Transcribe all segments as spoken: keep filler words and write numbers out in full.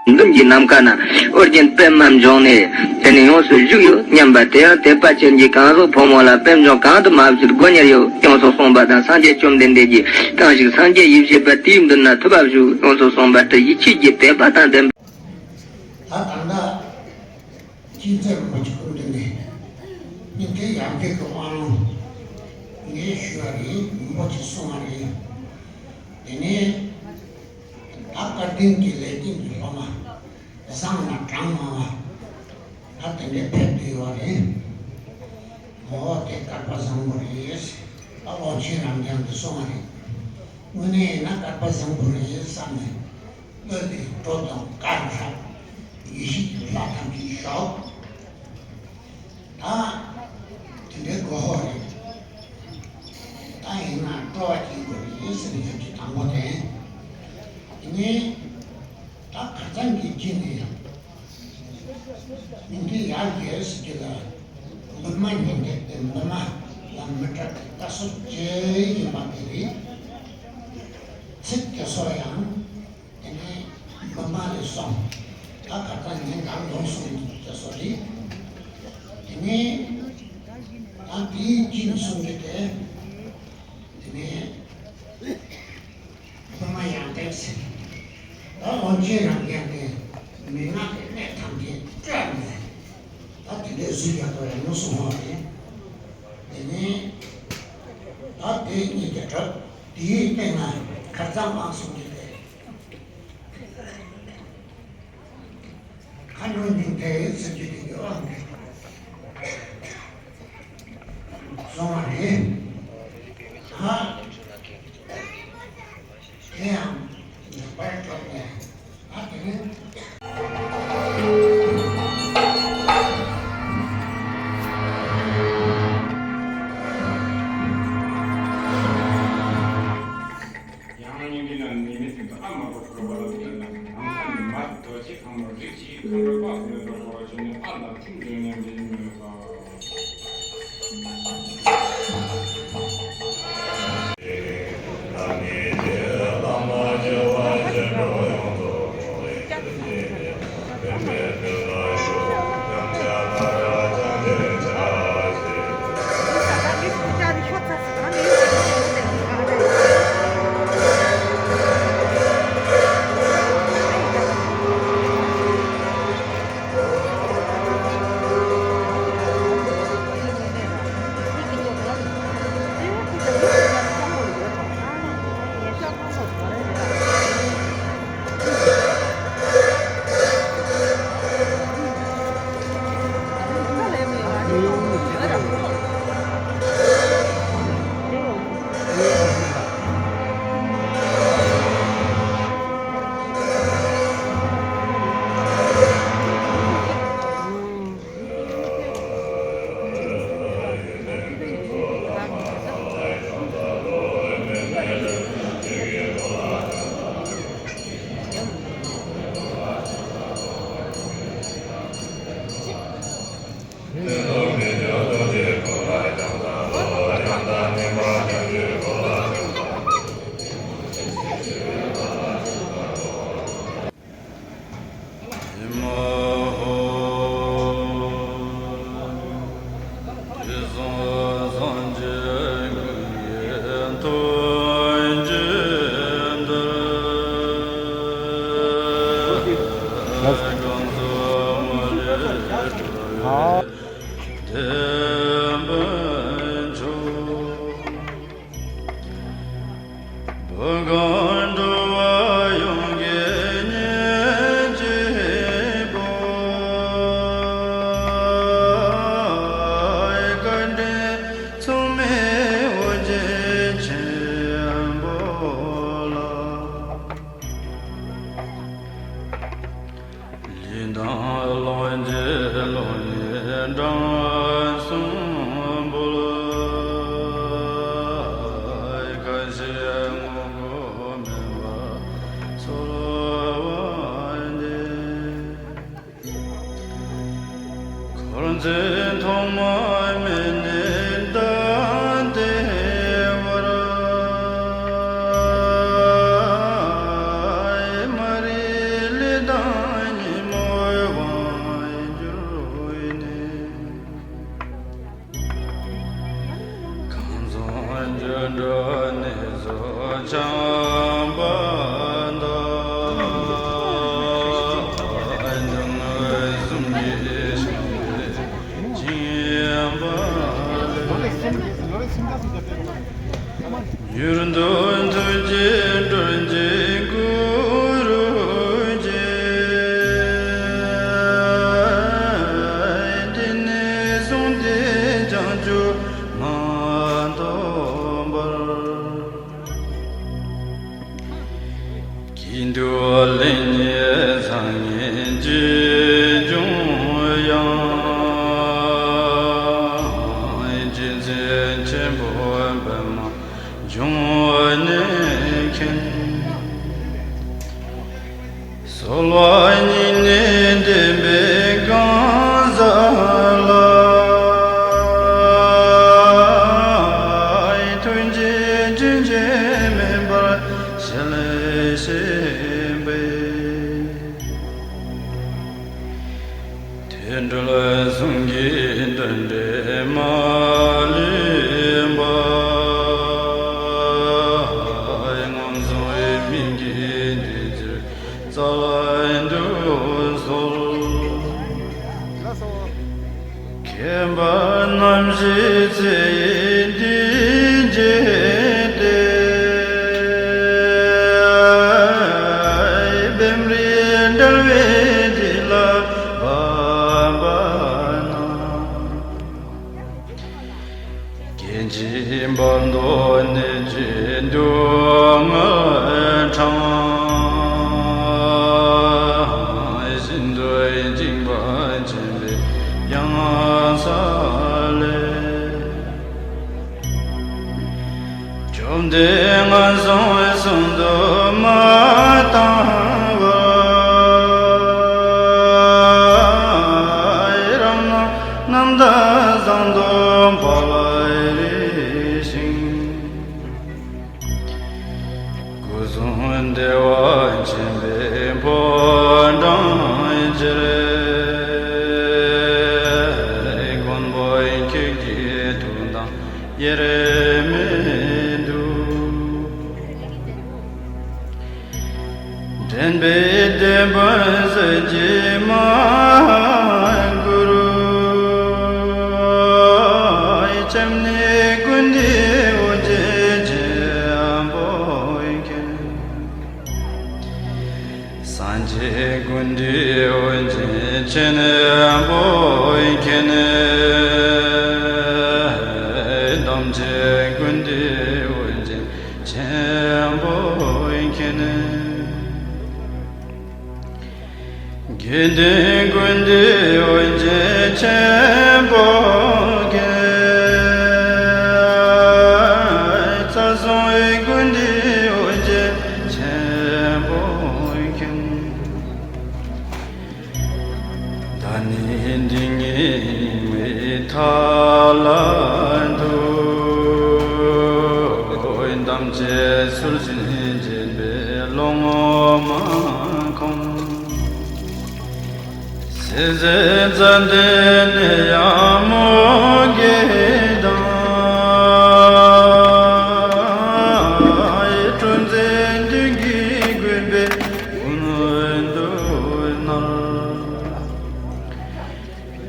མདུན་གྱི་ནམ་མཁའ་ན་ཨོ་རྒྱན་པདྨ་འབྱུང་གནས་དེ་ནས་ཡོངས་སུ་བཞུགས་ཡོད་སྙམ་པ། དེ་ཡང་དད་པ་ཅན་གྱི་གང་ཟག་ཕོ་མོ་ལ་པད་འབྱུང་གང་དུ་མ་བཞུགས་སྒོ་ཉེར་ཡོད། ཡོངས་སུ་གསུངས་པ་དང་། སངས་རྒྱས་བཅོམ་ལྡན་འདས་ཀྱིས་གང་ཞིག་སངས་རྒྱས་ཡེ་ཤེས་པ་དེའི་མདུན་ན་ཐུབ་པ་བཞུགས། ཡོངས་སུ་གསུངས་པ་ལྟར་ཡིད་ཆེས་ཀྱི་དད་པ་དང་ལྡན་པ། ད་ད་ལྟ་ཅི་ཙེ་རིན་པོ་ཆེ་སྐུ་མདུན་ནས་སྙིང་ཐིག་ཡར་འཕེལ་གྱི་དབང་ལུང་ངས་ཞུས་པ་རེད། རིན་པོ་ཆེ་གསུངས་པ་རེད། དེ་ནས་ད་བཀའ་དྲིན་གྱི་ལས་ཀྱི་འདི་སློབ་མ་བཟང་ན་གྲངས་མང་བ་ད་དེ་འདྲའི་ཕེབས་བསྡད་ཡོད་རེད། འོ་དེ་སྐལ་པ་བཟང་པོ་རེད། ད་ཀློང་ཆེན་རབ་འབྱམས་ཀྱིས་གསུངས་པ་རེད། དངོས་གནས་ཡིན་ན་སྐལ་པ་བཟང་པོ་རེད་བསམ་ནས་བློ་དེ་སྤྲོ་དང་དགའ་རུ་ཧྲག་ཡེ་ཤེས་ཀྱི་ལྷ་ཐམས་ཅད་ཞོག་ད་དེ་འདྲའི་གོ་ཧོ་རེད། ད་ཡིན་ན་སྤྲོ་བ་སྐྱེ་དགོས་རེད་ཟེར་ནས་ཡོད་ཀྱི་དང་པོ་དེ། དེ་ནས་ད་ཁ་སང་གི་རྗེས་ནས་ཡང་མི་འདི་ཡར་རྒྱས་ཟེར་གྱི་ལ་མདུན་མ་ཉན་འདེད་དེ་མདུན་མ་ལ་མི་སྐྲག་གི་ལྟ་སྲོལ་ཅི་ཡིན་པ་དེ་རེད། ཚིག་དེ་ཚོ་ཡང་དེ་ནས་མདུན་མ་ལས་སོང་། ད་ག་ད་ཉིན་གང་ཡོང་སོང་དེ་ཚོ་རེད། དེ་ནས་ད་དེའི་གཅིག་གསུང་གི་དེ། དེ་ནས་ཐོག་མ་ཡང་ཏན་ཟེར། ད་དབང་ཆེན་རང་རྒྱལ་དེ་མན་ངག་གི་གནད་ཐམས་ཅད་བཀྲལ་ནས་ད་དེ་འདྲའི་གཟུགས་ཡག་པོ་ཡང་མྱོང་སོང་བ་རེད། དེ་ནས་ད་དེ་གཉིས་ཀྱི་གྲོགས་དེའི་སྟེང་ན་ཁ་རྩང་མང་སོང་གི་རེད། ཁ་ནོར་སྙིང་ཐལ་ཟེར་རྒྱུ་དེ་གི་དབང་གིས་སོང་བ་རེད། ཨ། དེ་ཡང་ངེས་པར་འགྲོ་དགོས། ཨ་དེ་ནི། ཡང་སྙིང་གི་ནང་ནི་མི་སེམས་ཨ་མ་པོ་ཁོ་པ་ལ་དེ་ལ་ནང་ས་ནི་མ་རྡོ་རྗེ་ཁང་མོ་རིགས་ཀྱི་ཁང་པ་པ་ཟེར་ནས་རྡོ་ཁོ་བ་བྱུང་ནས་ཨ་ལ་ཁྲིམས་འདོན་ནས་འདི་ནི་མེད་པ། བོད་གངས་འགྲོ་བ་ཡོངས་ཀྱི་གཉེན་གཅིག་པོ། བཀའ་དྲིན་མཚུངས་མེད་ཨོ་རྒྱན་ཆེན་པོ་ལ། ལུས་དང་ལོངས་སྤྱོད་ལོངས་སྤྱོད་དྲང་སྲོང་འབུལ། ཁ་ཞེ་ངོ་རྒོལ་མེད་པར་གསོལ་བ་འདེབས། འཁོར་འཛིན་ཐོག་མ་མེད་ནས་ད་ལྟའི་བར། མ་རིག་ལས་དང་ ནས་འདྲེན་པའི་གང་ཟག་ལ། ཐུགས་རྗེ་རྒྱུན་ཆད་མེད་པར་ཞལ་བཞེས་པའི། དུད་འགྲོ་གསུམ་གྱི་དོན་འབྲས་མ་ལུས་པ། ངན་སོང་བའི་མི་དགེ་འདུན་གྱི་རྩ་བ་དུ་གསོལ། མཁྱེན་པ་རྣམ་བཞིའི་ཚེ་ཡི་འདུས་བྱས་ཏེ། བེམ་རིག་འབྲེལ་བའི་རྒྱུད་ལ་བབས་པ་ན། སྐད་ཅིག་བར་དུ་གནོད་བྱེད་སྡུག་བསྔལ་གྲངས་བཞིན་དུ་འཇིགས་པ་ཆེན་པོའི་གཡང་ས་ལས། བཅོམ་ལྡན་ངན་སོང་གསུམ་དུ་མ་བཏང་བར། རང་སྣང་རྣམ་དག་བཟང་དུ་འཕགས་པ་རིགས་ཤིང་། སྐུ་གསུང་བདེ་བ་ཆེན་པོའི་ཕོ་བྲང་ཕྱིར། མགོན་པོ་ཁྱེད་ཀྱི་ཐུགས་དམ་དབྱེར་མེད་དུ། འདྲེན་པའི་སྡེ་དཔོན་གསེར་གྱི་མར་གུར། ཕྱག་ནས་ཀུན་འདུས་འོད་ཆེན་ཆེན་པོ་མཁྱེན། སངས་རྒྱས་ཀུན་འདུས་འོད་ཆེན་ཆེན་པོ་མཁྱེན། ཐམས་ཅད་ཀུན་འདུས་འོད་ཆེན་ཆེན་པོ་མཁྱེན། དགེ་འདུན་ཀུན་འདུས་འོད་ཆེན་ཆེན་པོ་མཁྱེན། ཚར་གསུམ་ཀུན་འདུས་འོད་ཆེན་ཆེན་པོ་མཁྱེན། བདག་ནི་འདི་ཉིད་མི་ཐ་ལ་འདུག་ཐམས་ཅད་ཚུལ་བཞིན་བྱེད་པའི་བློ་ངོ་མ་ཁོམ། ཟས་ཟད་ཙམ་དེ་ནི་ཡང་མོ་གེ་དང་། སྤྲོ་མཛད་མདུན་གྱི་དགོན་པའི་ཀུན་ཏུ་སྣང་།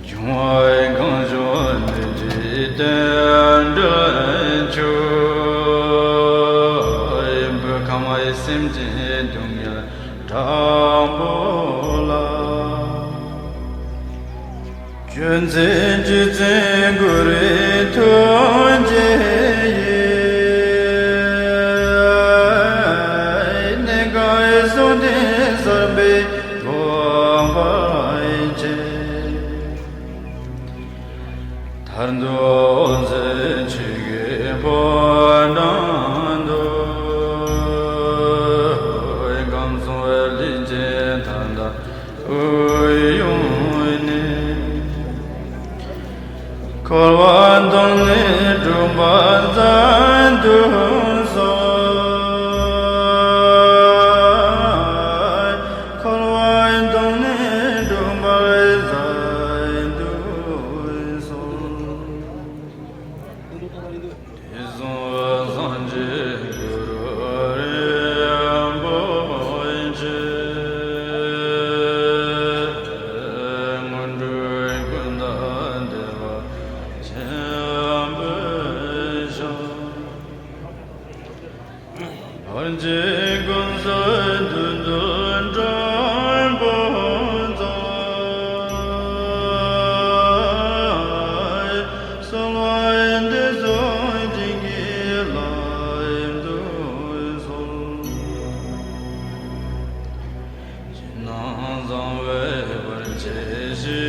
འབྱུང་བ་གང་བྱུང་འདུ་བྱེད་རྟེན་འབྲེལ་ཆོས། བོད་ཁམས་སེམས་ཅན་སྡུག་བསྔལ་དྲག་པོ་ལ། སྐྱོན་མཚོན་རྒྱུ་མཚན་གུ་རུའི་ཐུགས་རྗེ་ཡིས། གནས་གང་བའི་གསུང་རྟེན་གསར་པའི་དགོངས་པ་བཞེས། མཐར་ཐུག་འོད་གསལ་ཆོས་ཀྱི་ཕོ་བྲང་དུ། ཁམས་གསུམ་པའི་ལྷན་ཅིག་ཐ་དད་དབུགས་དབྱུང་ནས། འཁོར་བ་དང་ནི་འཁྲུགས་པ་མཛད་དུ་གསོལ། འཁོར་བ་དང་ནི་འཁྲུགས་པ་མཛད་དུ་གསོལ། དེ་བཟུང་སངས་རྒྱས་གུ་རུ་རིན་པོ་ཆེ། སྔོན་འགྲོ་ཀུན་བདག་བདེ་བ་ཆེན་པོའི་ཞབས། བར་ཆད་ཀུན་སེལ་མདུན་དུ་མགྲོན་པོ་མཛད། གསོལ་བ་འདེབས་སོ་བྱིན་གྱིས་བརླབ་ཏུ་གསོལ། ཕྱི་ནང་གསང་བའི་བར་ཆད་ཞི་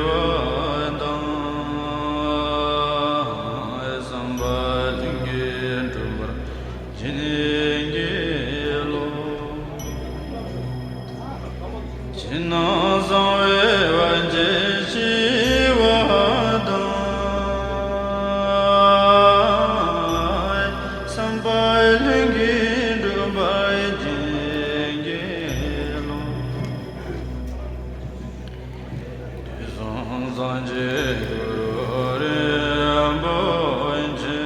བ་དང་། བསམ་པ་ལྷུན་གྱིས་འགྲུབ་པར་བྱིན་གྱིས་རློབས། ཕྱི་ ནང་གསང་བའི་བར་ཆད་ཞི་བ་དང་། བསམ་པ་ལྷུན་གྱིས་འགྲུབ་པར་བྱིན་གྱིས་རློབས། དུས་གསུམ་སངས་རྒྱས་གུ་རུ་རིན་པོ་ཆེ།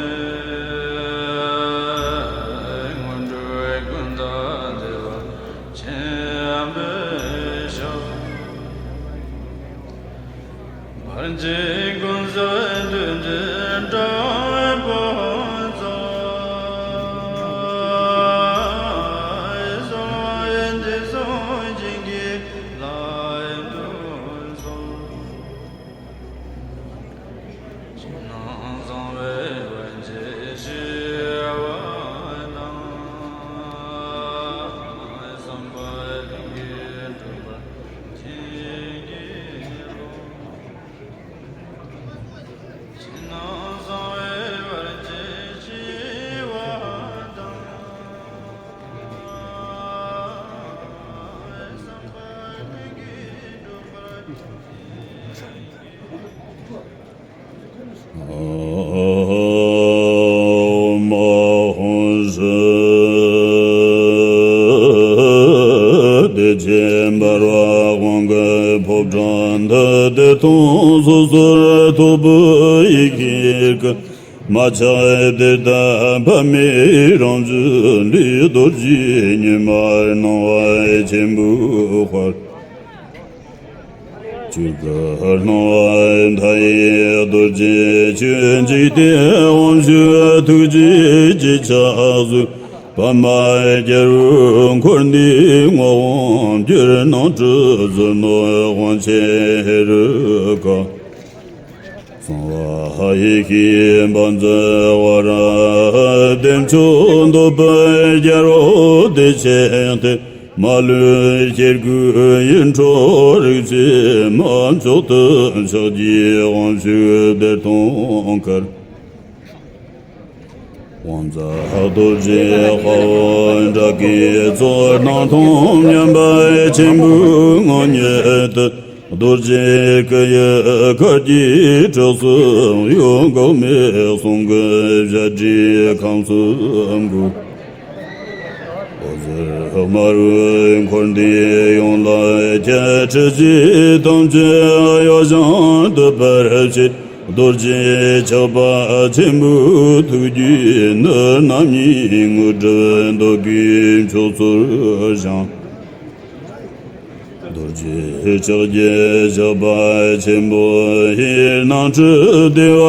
སྔོན་འགྲོའི་ཀུན་བཟང་མཛད་པ་ཆེན་པོའི་ཞབས། བར་ཆད་ཀུན་སེལ་མཐུ་ཆེན་དྲག་པོའི་ཕུན་ཚོགས། གསོལ་བ་འདེབས་སོ་བྱིན་གྱིས་བརླབ་ཏུ་གསོལ། ཕྱི་ནང་གསང་བའི་བར་ཆད་ཞི་བ་དང་། བསམ་པ་ལྷུན་གྱིས་འགྲུབ་པར་བྱིན་གྱིས་རློབས། ཕྱི་ནང་གསང་བའི་བར་ཆད་ཞི་བ་དང་། བསམ་པ་ལྷུན་གྱིས་འགྲུབ་པར་བྱིན་གྱིས་རློབས། ཨོཾ་ཨཱཿཧཱུྃ་ཧྲཱིཿ། བདེ་ཆེན་འབར་བ་དབང་གི་ཕོ་བྲང་འདི། བདེ་སྟོང་སོ་སོར་རྟོག་པའི་ཡེ་ཤེས་ཀྱི། མ་ཆགས་བདེ་ལྡན་པདྨའི་རང་བཞིན་ལས། རྡོ་རྗེ་ཉི་མ་སྣང་བ་ཆེན་པོའི་དཔལ། ཆོས་སྐུ་སྣང་བ་མཐའ་ཡས་རྡོ་རྗེ་ཆོས། འཇིག་རྟེན་དབང་ཕྱུག་ཐུགས་རྗེའི་རྗེས་ཆགས་གཟུགས། པདྨ་རྒྱལ་པོས་འཁོར་འདས་དངོས་དབང་བསྒྱུར། སྣང་སྲིད་ཟིལ་གནོན་དབང་ཆེན་ཧེ་རུ་ཀ། གསང་བ་ཡེ་ཤེས་དཔལ་མཛད་ཝཱ་ར་ཧ། བདེ་མཆོག་འདོད་པའི་རྒྱལ་པོ་བདེ་ཆེན་ཏེ། མ་ལུས་སྐྱེ་དགུའི་ཡིད་འཕྲོག་རིག་བྱེད་མ། མཆོག་ཏུ་ཕྱག་བགྱིའི་དབང་ཕྱུག་བདེ་སྟོང་དཀར། དབང་མཛད་རྡོ་རྗེ་དཔའ་བོ་དགྲ་བགེགས་ཚོགས། སྣང་སྟོང་མཉམ་པ་ཆེན་པོའི་ངང་ཉིད་དུ། རྡོ་རྗེ་སྐུ་ཡི་གར་གྱིས་གྲུ་གསུམ་གཡོ། འགག་མེད་གསུང་གི་བྱ་སྒྲས་ཁམས་གསུམ་འགུགས། འོད་ཟེར་དམར་པོས་འཁོར་འདས་ཡོངས་ལ་ཁྱབ། འཁྲུལ་རྒྱུ་ཐམས་ཅད་གཡོ་ཞིང་སྟོབས་པར་བྱེད། རྡོ་རྗེ་ཆགས་པ་ཆེན་པོའི་ཐུགས་རྒྱུད་ནི། རྣམ་གཉིས་དངོས་གྲུབ་འདོད་དགུའི་མཆོག་སྩོལ་ཞིང་། རྡོ་རྗེ་ལྕགས་ཀྱུ་ཞགས་པ་ཆེན་པོ་ཡིས། སྣང་སྲིད་བདེ་བ་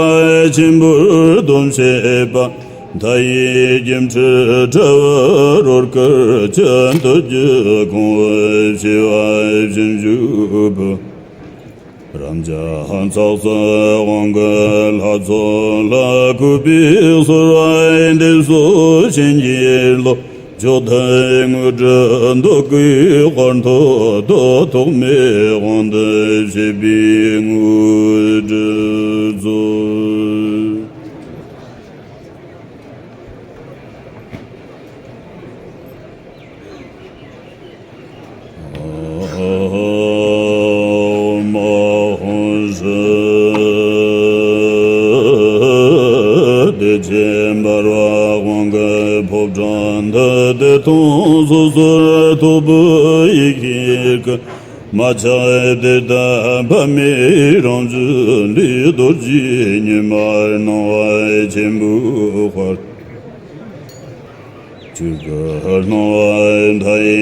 ཆེན་པོར་སྡོམ་བྱེད་པ། མཐའ་ཡས་སྒྱུ་འཕྲུལ་དྲ་བའི་རོལ་གར་གྱིས། འདོད་རྒྱུ་སྐོང་བའི་བྱེ་བ་བཞིན་བཞུགས་པའི། རབ་འབྱམས་ཚོགས་གཙོ་དབང་གི་ལྷ་ཚོགས་ལ། གུས་པས་གསོལ་བ་འདེབས་སོ་བྱིན་གྱིས་རློབས། མཆོག་ཐུན་དངོས་གྲུབ་འདོད་དགུའི་དཔལ་མཐོ་བསྟོད། ཐོགས་མེད་དབང་དུ་བྱེད་པའི་དངོས་གྲུབ་སྩོལ། ཨོཾ་ཨཱཿཧཱུྃ་ཧྲཱིཿ། བདེ་ཆེན་འབར་བ་དབང་གི་ཕོ་བྲང་འདི། བདེ་སྟོང་སོ་སོར་རྟོག་པའི་ཡེ་ཤེས་སྐུ། མ་ཆགས་བདེ་ལྡན་པདྨའི་རང་བཞིན་ལས། རྡོ་རྗེ་ཉི་མ་སྣང་བ་ཆེན་པོའི་དཔལ། ཆོས་སྐུ་སྣང་བ་མཐའ་ཡས་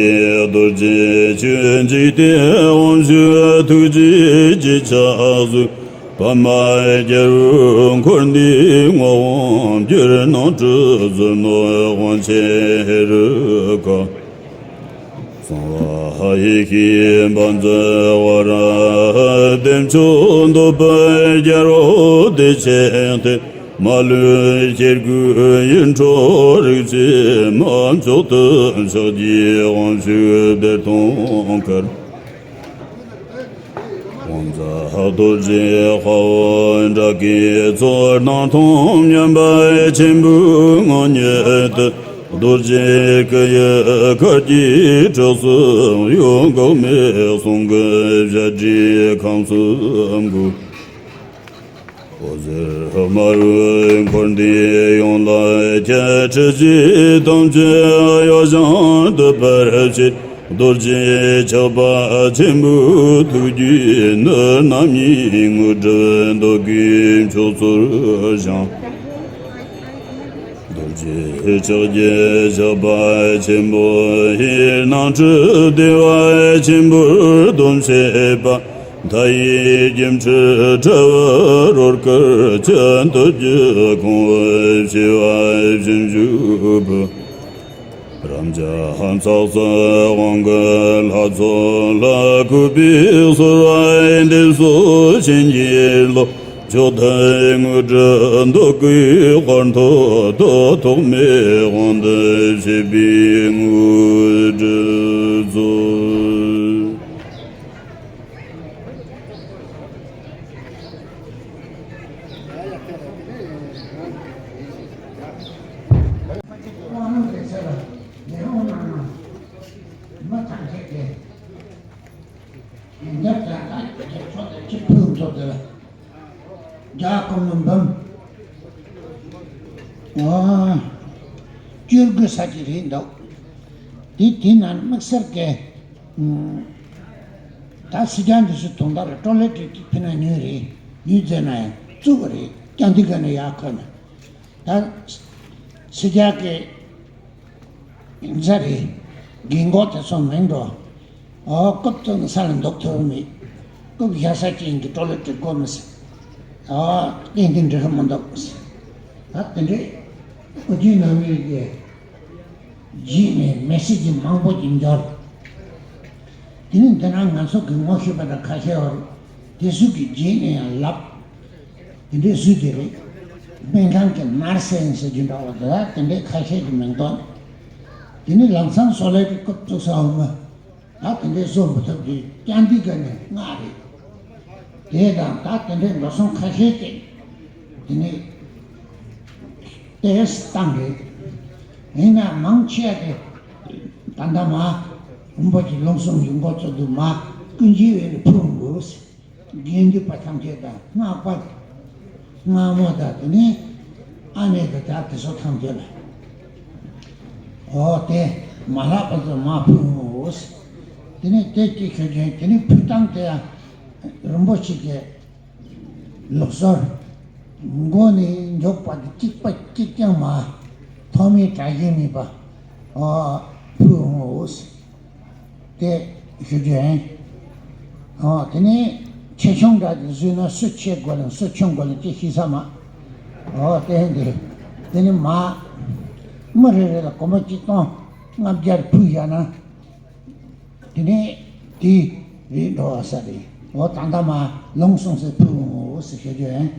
རྡོ་རྗེ་ཆོས། འཇིག་རྟེན་དབང་ཕྱུག་ཐུགས་རྗེའི་རྗེས་ཆགས་གཟུགས། པདྨ་རྒྱལ་པོས་འཁོར་འདས་དངོས་དབང་བསྒྱུར། སྣང་སྲིད་ཟིལ་གནོན་དབང་ཆེན་ཧེ་རུ་ཀ། གསང་བ་ཡེ་ཤེས་དཔལ་མཛད་ཝཱ་ར་ཧ། བདེ་མཆོག་འདོད་པའི་རྒྱལ་པོ་བདེ་ཆེན་ཏེ། མ་ལུས་སྐྱེ་དགུའི་ཡིད་འཕྲོག་རིག་བྱེད་མ། མཆོག་ཏུ་ཕྱག་བགྱིའི་དབང་ཕྱུག་བདེ་སྟོང་དཀར། དབང་མཛད་རྡོ་རྗེ་དཔའ་བོ་དགྲ་བགེགས་ཚོགས། སྣང་སྟོང་མཉམ་པ་ཆེན་པོའི་ངང་ཉིད་དུ། རྡོ་རྗེ་སྐུ་ཡི་གར་གྱིས་གྲུ་གསུམ་གཡོ། འགག་མེད་གསུང་གི་བཞད་སྒྲས་ཁམས་གསུམ་འགུགས། འོད་ཟེར་དམར་པོས་འཁོར་འདས་ཡོངས་ལ་ཁྱབ། འཁྲུལ་རྒྱུ་ཐམས་ཅད་གཡོ་ཞིང་འདུད་པར་བྱེད། རྡོ་རྗེ་ཆགས་པ་ཆེན་པོའི་ཐུགས་རྒྱུད་ནི། རྣམ་གཉིས་དངོས་གྲུབ་འདོད་དགུའི་མཆོག་སྩོལ་ཞིང་། རྡོ་རྗེ་ལྕགས་ཀྱུ་ཞགས་པ་ཆེན་པོ་ཡིས། སྣང་སྲིད་བདེ་བ་ཆེན་པོར་སྡོམ་བྱེད་པ། མཐའ་ཡས་སྒྱུ་འཕྲུལ་དྲ་བའི་རོལ་གར་གྱིས། འདོད་རྒྱུ་སྐོང་བའི་བྱེ་བ་ཞིབ་འཇུག་པའི། རབ་འབྱམས་ཚོགས་གསོག་དབང་གི་ལྷ་ཚོགས་ལ། གུས་པས་གསོལ་བ་འདེབས་སོ་བྱིན་གྱིས་རློབས། མཆོག་ཐུན་དངོས་གྲུབ་འདོད་དགུའི་དཔལ་མཐོ་སྟོབས། ཐོགས་མེད་དབང་དུ་བྱེད་པའི་དངོས་གྲུབ་སྩོལ། དབང་ལུང་དེ་ཚོ་ལ་ཉན་འོང་གནང་ན། མི་ཐམས་ཅད་ཀྱིས་ཡོན་ཏན་ལྡན་ལ་ཡོན་ཏན་མཆོག་ཏུ་ཅི་ཕུལ་མཛོད་དེ་ལ། རྒྱ་སྐུ་ངོ་འབུམ། ཨ། བཅུ་དགུ་ས་ཅིག་རེད་འདུག་དེ་དེ་ན་དམིགས་བསལ་གྱི། ཨུམ། ད་སི་ཀྱང་འདི་ཚོ་དོན་དག་ལ་ཀྲོ་ལེ་ཏྲི་ཕི་ན་ཉུལ་རེད། ཉུལ་མཛད་ན་ཡང་བཙུགས་པ་རེད། ཀྱང་འདི་ག་ནས་ཡར་ཁོ་ན། ད་སི་ཀྱང་གི་ཡིན་ས་རེད། རྒན་གོག་དེ་ཚོ་མིང་འགྲོ། ཨོ། རྐུབ་བཙུགས་ནས་ས་ལ་འདུག་ཐུབ་མེད། རྐུབ་བཞག་ས་ཅན་གྱི་ཀྲོ་ལེ་ཏྲི་དགོས་མི་སྲིད། ཨོ། གཏན་གཏན་འགྲིག་གི་མི་འདུག་ད་དེ་འདྲའི་ཨོ་རྒྱན་རྣམ་གཉིས་ཀྱི་རྗེས་ནས་མི་སེར་གྱི་མང་པོ་ཅིག་འབྱོར། དེ་ནས་འདི་ན་ང་ཚོ་གི་ངོ་ཤེས་པ་དང་ཁ་ཤས་ཡོད་རེད། དེ་ཚོ་གི་རྗེས་ནས་ཡང་ལབ། དེ་འདྲའི་སུས་དེ་རེད། སྨན་ཁང་གི་ནར་སེ་ཡིན་ཟེར་རྒྱུ་འདྲ་བ་དེ་དེ་འདྲའི་ཁ་ཤས་ཀྱི་མིང་ཐོག་ནས། དེ་ནི་ལམ་སང་བཟོ་ལས་ཀྱི་རྐུབ་བཙུགས་ས་འོང་མ། ད་དེ་འདྲའི་བཟོ་མི་ཐུབ་ཀྱི་རྐྱང་འདི་ག་ནས་ལྔ་རེད། དེ་དང་ད་དེ་འདྲའི་འགྲོ་སོང་ཁ་ཤས་ཀྱི་དེ་ནི་ཏེས་བཏང་རེད། ཡིན་ན་མང་ཆེ་བ་དེ་ད་ལྟ་མ་རིན་པོ་ཆེ་ལུང་གསུམ་གྱི་འགོ་བཙུགས་དུས་མ་ཀུན་གྱིས་འོས་ནས་ཕུལ་འོང་དགོས། དགེ་འདུན་པ་ཐམས་ཅད་དང་སྔགས་པ་སྔགས་མོ་དང་དེ་ནས་ཨ་ནེ་དང་ད་དེ་ཚོ་ཐམས་ཅད་ལ། ཨོ་དེ་མ་ལྷག་པ་ཚོ་མ་ཕུལ་འོང་། དེ་ནས་དེ་སྐད་ཤོད་ཀྱིན་དེ་ནས་ཕུལ་སྟངས་དེ་ཡང་རིན་པོ་ཆེ་གི་ལུགས་སྲོལ་མགོ་ནས་མཇུག་བར་དུ་གཅིག་པ་གཅིག་རྐྱང་མ། ཐོག་མའི་གྲྭ་བཞིན་མེད་པ། ཨོ་ཕུལ་འོང་། དེ་ཞུ་རྒྱུ་ཡིན། ཨོ་དེ་ནས་ཆེ་ཆུང་འདྲ་དེ་བཟོས་ན་སུ་ཆེ་དགོས་ལ་སུ་ཆུང་དགོས་ལ་ཅི་ཤེས་ས་མ། ཨོ་དེ་འདི་དེ་ནི་མ་མི་རེ་རེ་ལ་སྒོར་མོ་གཅིག་སྟོང་ལྔ་བརྒྱ་ཕུལ་བཞག་ན། དེ་ནས་དེ་རེད་འགྲོ་བ་ས་རེད། ཨོ་ད་ལྟ་མ་ལུང་གསུངས་སེ་ཕུལ་འོང་ཟེར་ཞུ་རྒྱུ་ཡིན།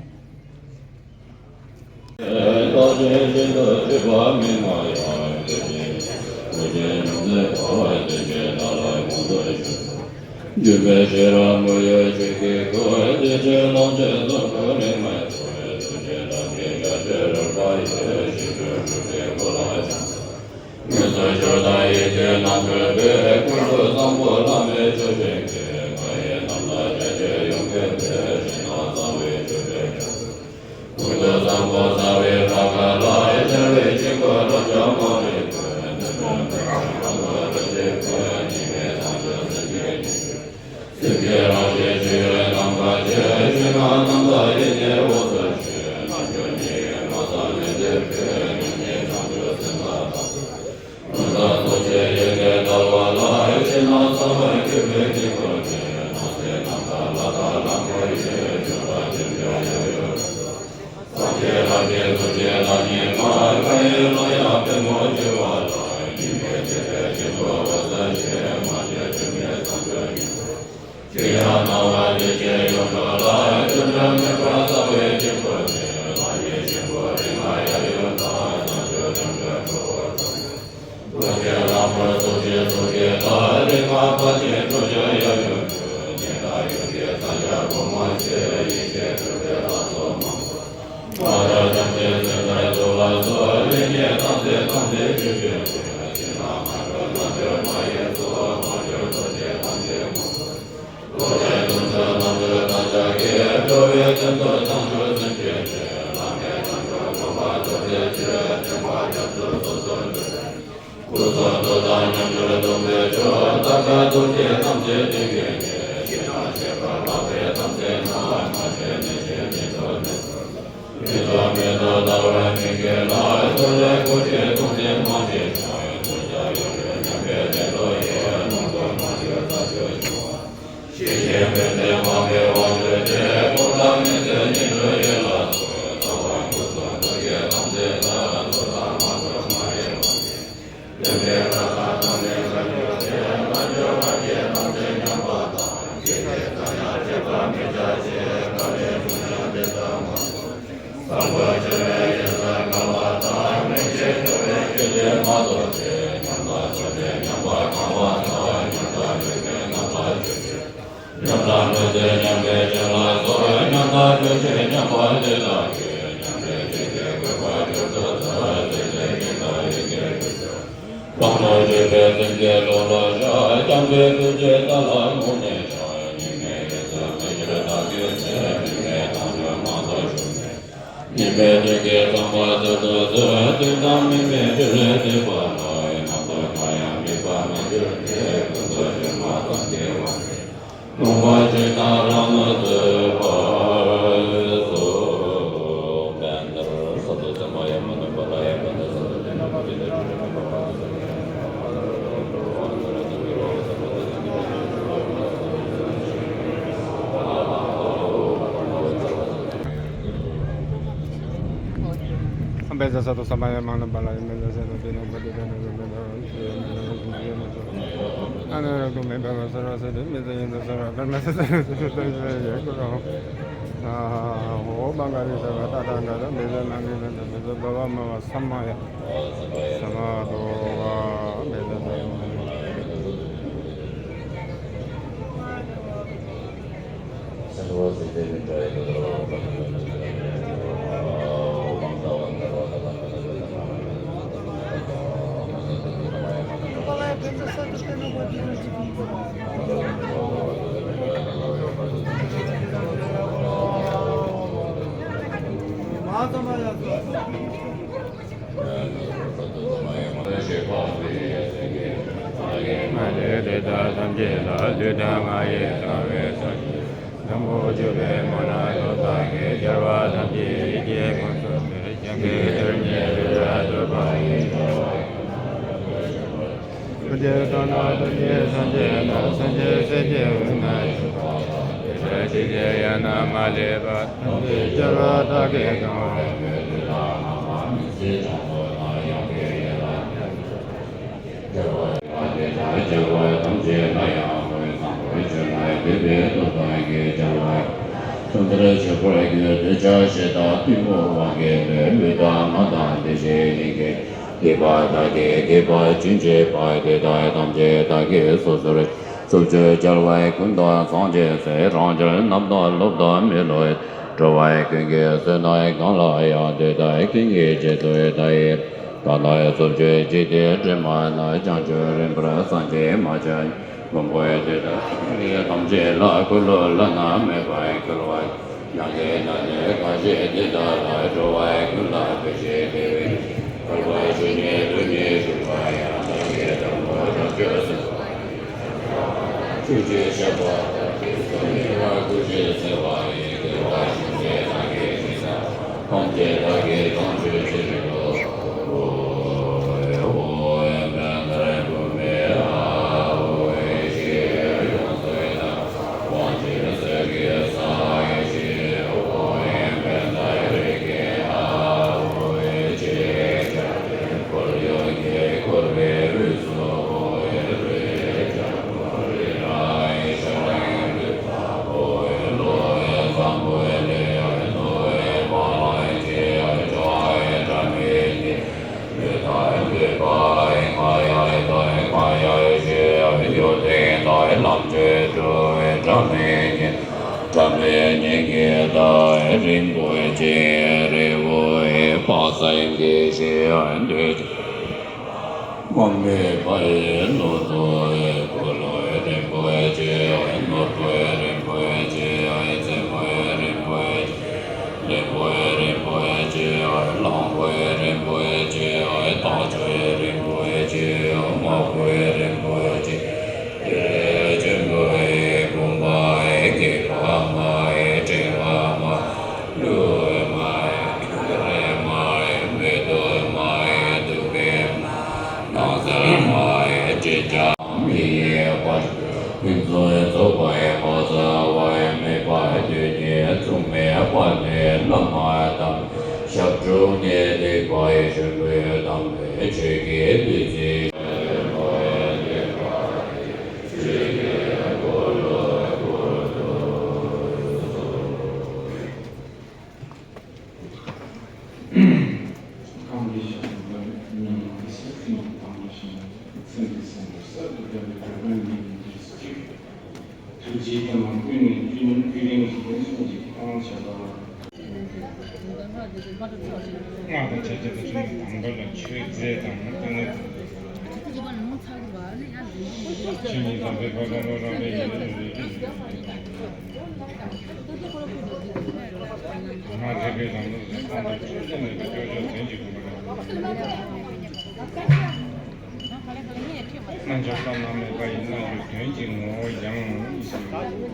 སྡིག་པ་བདག་གིས་བགྱིས་པ་ཅི་མཆིས་པ། དེ་དག་ཐམས་ཅད་བདག་གིས་སོ་སོར། སྲུང་སྐྱོབ་རྒྱལ་བའི་མགོན་དང་སངས་རྒྱས་སྲས། རང་རྒྱལ་རྣམ་དག་ལོབ་དང་མི་བསླུ། འགྲོ་བ་ཀུན་གྱི་བསོད་ནམས་གང་ལ་ཡང་། དེ་དག་ཀུན་གྱི་རྗེས་སུ་བདག་ཡི། བདག་ནི་སྲུང་སྐྱོབ་ཅི་སྟེ་སྒྲོན་མ་ན། བྱང་ཆུབ་རིམ་པར་སངས་རྒྱས་མ་ཆ། མགོན་པོ་དེ་དག་ཐམས་ཅད་ལ། འཁོར་ལོ་བླ་ན་མེད་པར་བསྐོར་བ། ཡང་དག་ན་ནི་གང་ཞིག་དེ་དག་ལ། འགྲོ་བ་ཀུན་ལ་ཕན་ཕྱིར་དེ་བས་ན། འཁོར་བའི་རྒྱུ་ནི་ལུས་ནི་རུལ་བ་ཡང་། བདག་གིས་དྲང་པོ་བྱང་ཆུབ་སེམས། ཐུགས་རྗེས་བཤགས་པ་དང་། སྐུ་ལྔ་ཀུན་གྱི་སེལ་བ་ཡི། དགེ་བ་ཅུང་ཟད་བདག་གིས་ཅི་བསགས། ཐམས་ཅད་བདག་གིས་མཐོང་ཆོས་ཕྱིར་མི་ཕྱུང་། ལམ་དུ་འགྲོ་བའི་སྒྲ་མི་སྙན། སྒྲ་མི་སྙན་གྱི་སྒྲ་རིན་པོ་ཆེ། རི་བོ་ཡི་ དཔག་བསམ་དགེ་བཤེས་འདུས་མ་མེད་པའི་ལུང་དུ་གུ་རུ་རིན་པོ་ཆེ་ནོར་བུ་རིན་པོ་ཆེ་རྩེ་མོ་རིན་པོ་ཆེ་ལེགས་པའི་རིན་པོ་ཆེ། གླང་པོའི་རིན་པོ་ཆེ། རྟ་མཆོག་རིན་པོ་ཆེ། དམག་པོའི་རིན་པོ་ཆེ། ཆེན་པོའི་བུམ་པ། སྐེད་པ་མ། ཕྲེང་བ་མ། ལུས་མ། རེག་མ། མིག་ཏོ་མ། ཐུག་པའི་མ། སྣང་གསལ་མ། དྲི་ཆབ་མི་གཡོ་བ། ཕུན་སུམ་ཚོགས་པའི་ཕ་ས་བ། མེ་འབར་དུས་ནི་མཚུངས་མེད་པ། ནི་བླ་མ་དམ་པའི་ཞབས་དྲུང་ནས། སྡིག་པ་ཡེ་ཤེས་འོད་དམ་པའི་ཆོས་ཀྱི་བདུད་རྩི། གང་གི་ཞབས་ལ་ཉམས་ལེན་གྱི་ས་ཁུལ་དང་དུ་ཞིང་ཚན་གྱི་སེམས་གསར་དུ་བརྒྱབ་པའི་འགྲོ་དོན་ཉིད་ཀྱི་རྒྱུ། ཐུགས་རྗེའི་ལྟ་མ་ཀུན་ནས་ཀུན་ཀུན་རིང་གི་ཡོན་ཏན་གྱི་ཁོང་བྱ་བ། སྔགས་དང་ཆ་བྱད་དང་ཆུ་དང་དམ་པ་ལ་མཆོད་རྫས་དང་ལྟེ་གནས། ཆོས་ཉིད་དམ་པའི་བཀའ་དང་བློ་རང་པའི་ཡིན་ན་རེ་རེ་ཡིན། ང་རེ་རེ་རང་ལུགས་ཀྱི་སྟངས་དང་ཆོས་ལྡན་མེད་པའི་སྐྱོ་ཤོས་དོན་གྱི་དགོས་པ་རེད། རྣལ་འབྱོར་བླ་ན་མེད་པ་ཡི་རྣལ་འབྱོར་དོན་གྱི་ངོ་བོ་ཡང་མ་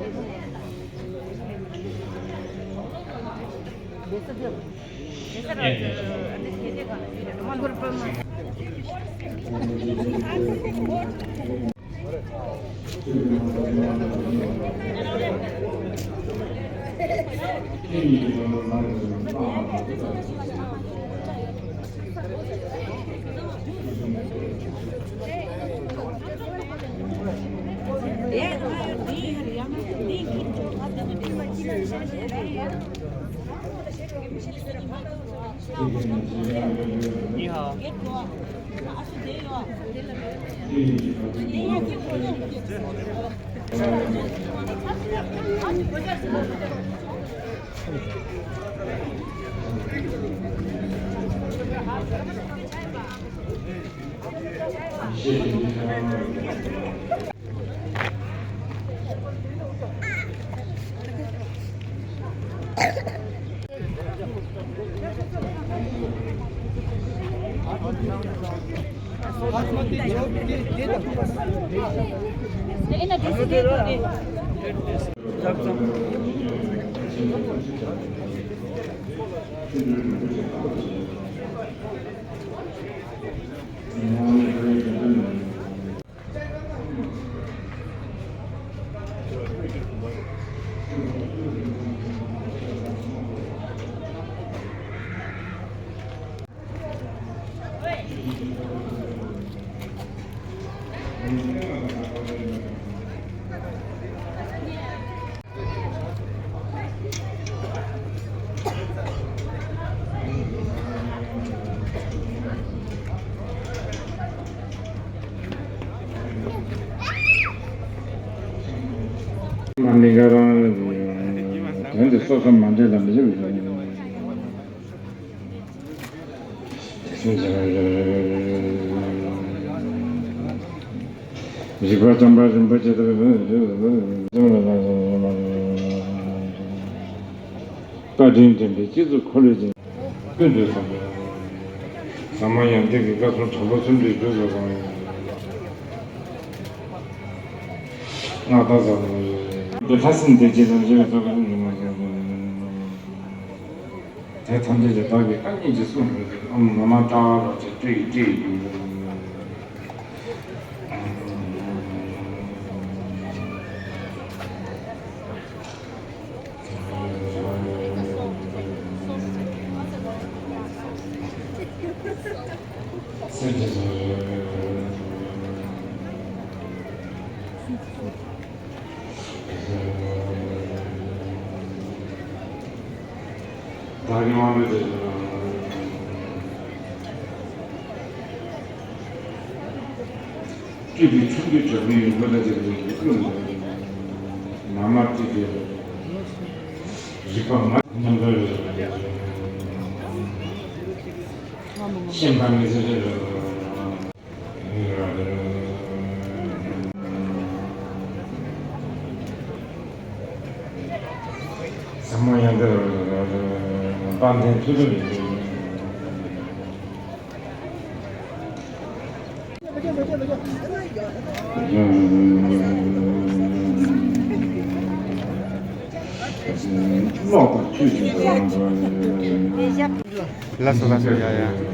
ཎི་ག་རང་དོན་དེ་སོ་སོ་མ་འདྲེས་ལ་མི་བྱེད་པའི། རིག་པ་བརྩམ་པ་རིན་པོ་ཆེ་ལྟ་བུའི་བཀའ་དྲིན་དྲན་པའི་སྤྱི་གཙུག་འཁོར་ལོས་བརྒྱན། ཀུན་ཏུ་བཟང་པོ། ཟབ་མོ་ཡོན་ཏན་གྱི་བཀའ་སྲུང་དྲག་པོ་གསུམ་གྱི་རྒྱུད་སོགས་གང་ཡིན། སྔགས་དང་ཟབ་མོ་ཡིན། འདི་ལྷ་སྲིན་སྡེ་བརྒྱད་དང་བཅས་པའི་ཚོགས་ཀྱི་སྲུང་མ་ཡིན། དེ་ཐམས་ཅད་ཀྱང་བདག་གིས་བཀའ་ཉིད་ཀྱིས་གསུངས་པའི་ཨོཾ་ན་མ་ཏཱ་ར་ཏེ་ཏྲི་ཏྲི། བདག་གི་དབང་པོའི་དེ་སྤྲུལ་པའི་ཆུ་འདུས་གྲགས་པའི་ཡོན་ཏན་ལ་བརྟེན་པའི་ཀུན་ནས་ན་མ་ཏི་ཏི་རིག་པ་མ་ཉམས་པར། ཤེས་པ་མི་ཚེ་རེ་རེ། ཟབ་མོ་ཡང་དེ་དཔལ་ལྡན་ཐུགས་སྒྲུབ་ཡིན། ལགས་སོ་ལགས་སོ། ཡ་ཡ།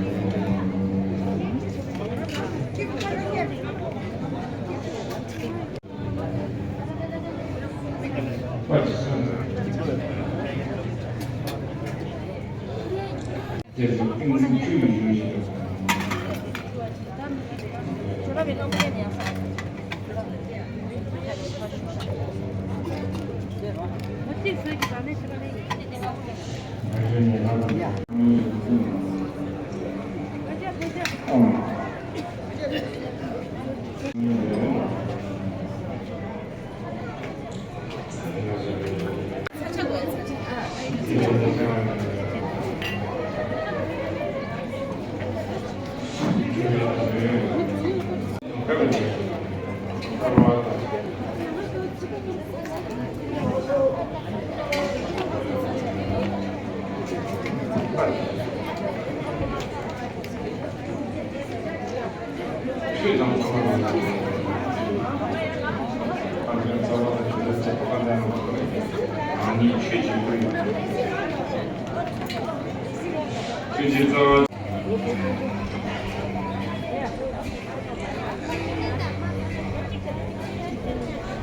ཆོས་དང་ཚོགས་པ་དང་། ཨ་ནི་ཚོགས་པ་དང་། ཨ་ནི་ཆོས་ཀྱི་སྐུ། ཆོས་ཀྱི་རྩ་བ།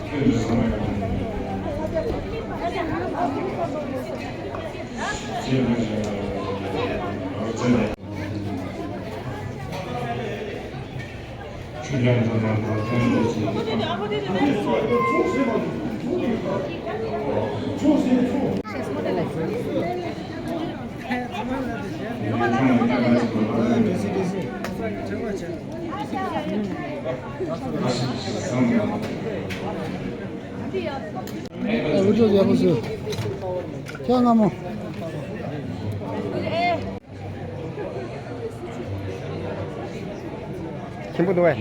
ཆོས་ཀྱི་ཚོགས་པ་དང་། ཆོས་ཀྱི་རྩ་བ། འུ་ཚོ་ཡག་པོ་བཟོས། ཁྱེད་སྔ་མོ། ཆེན་པོ་འདུག་བས།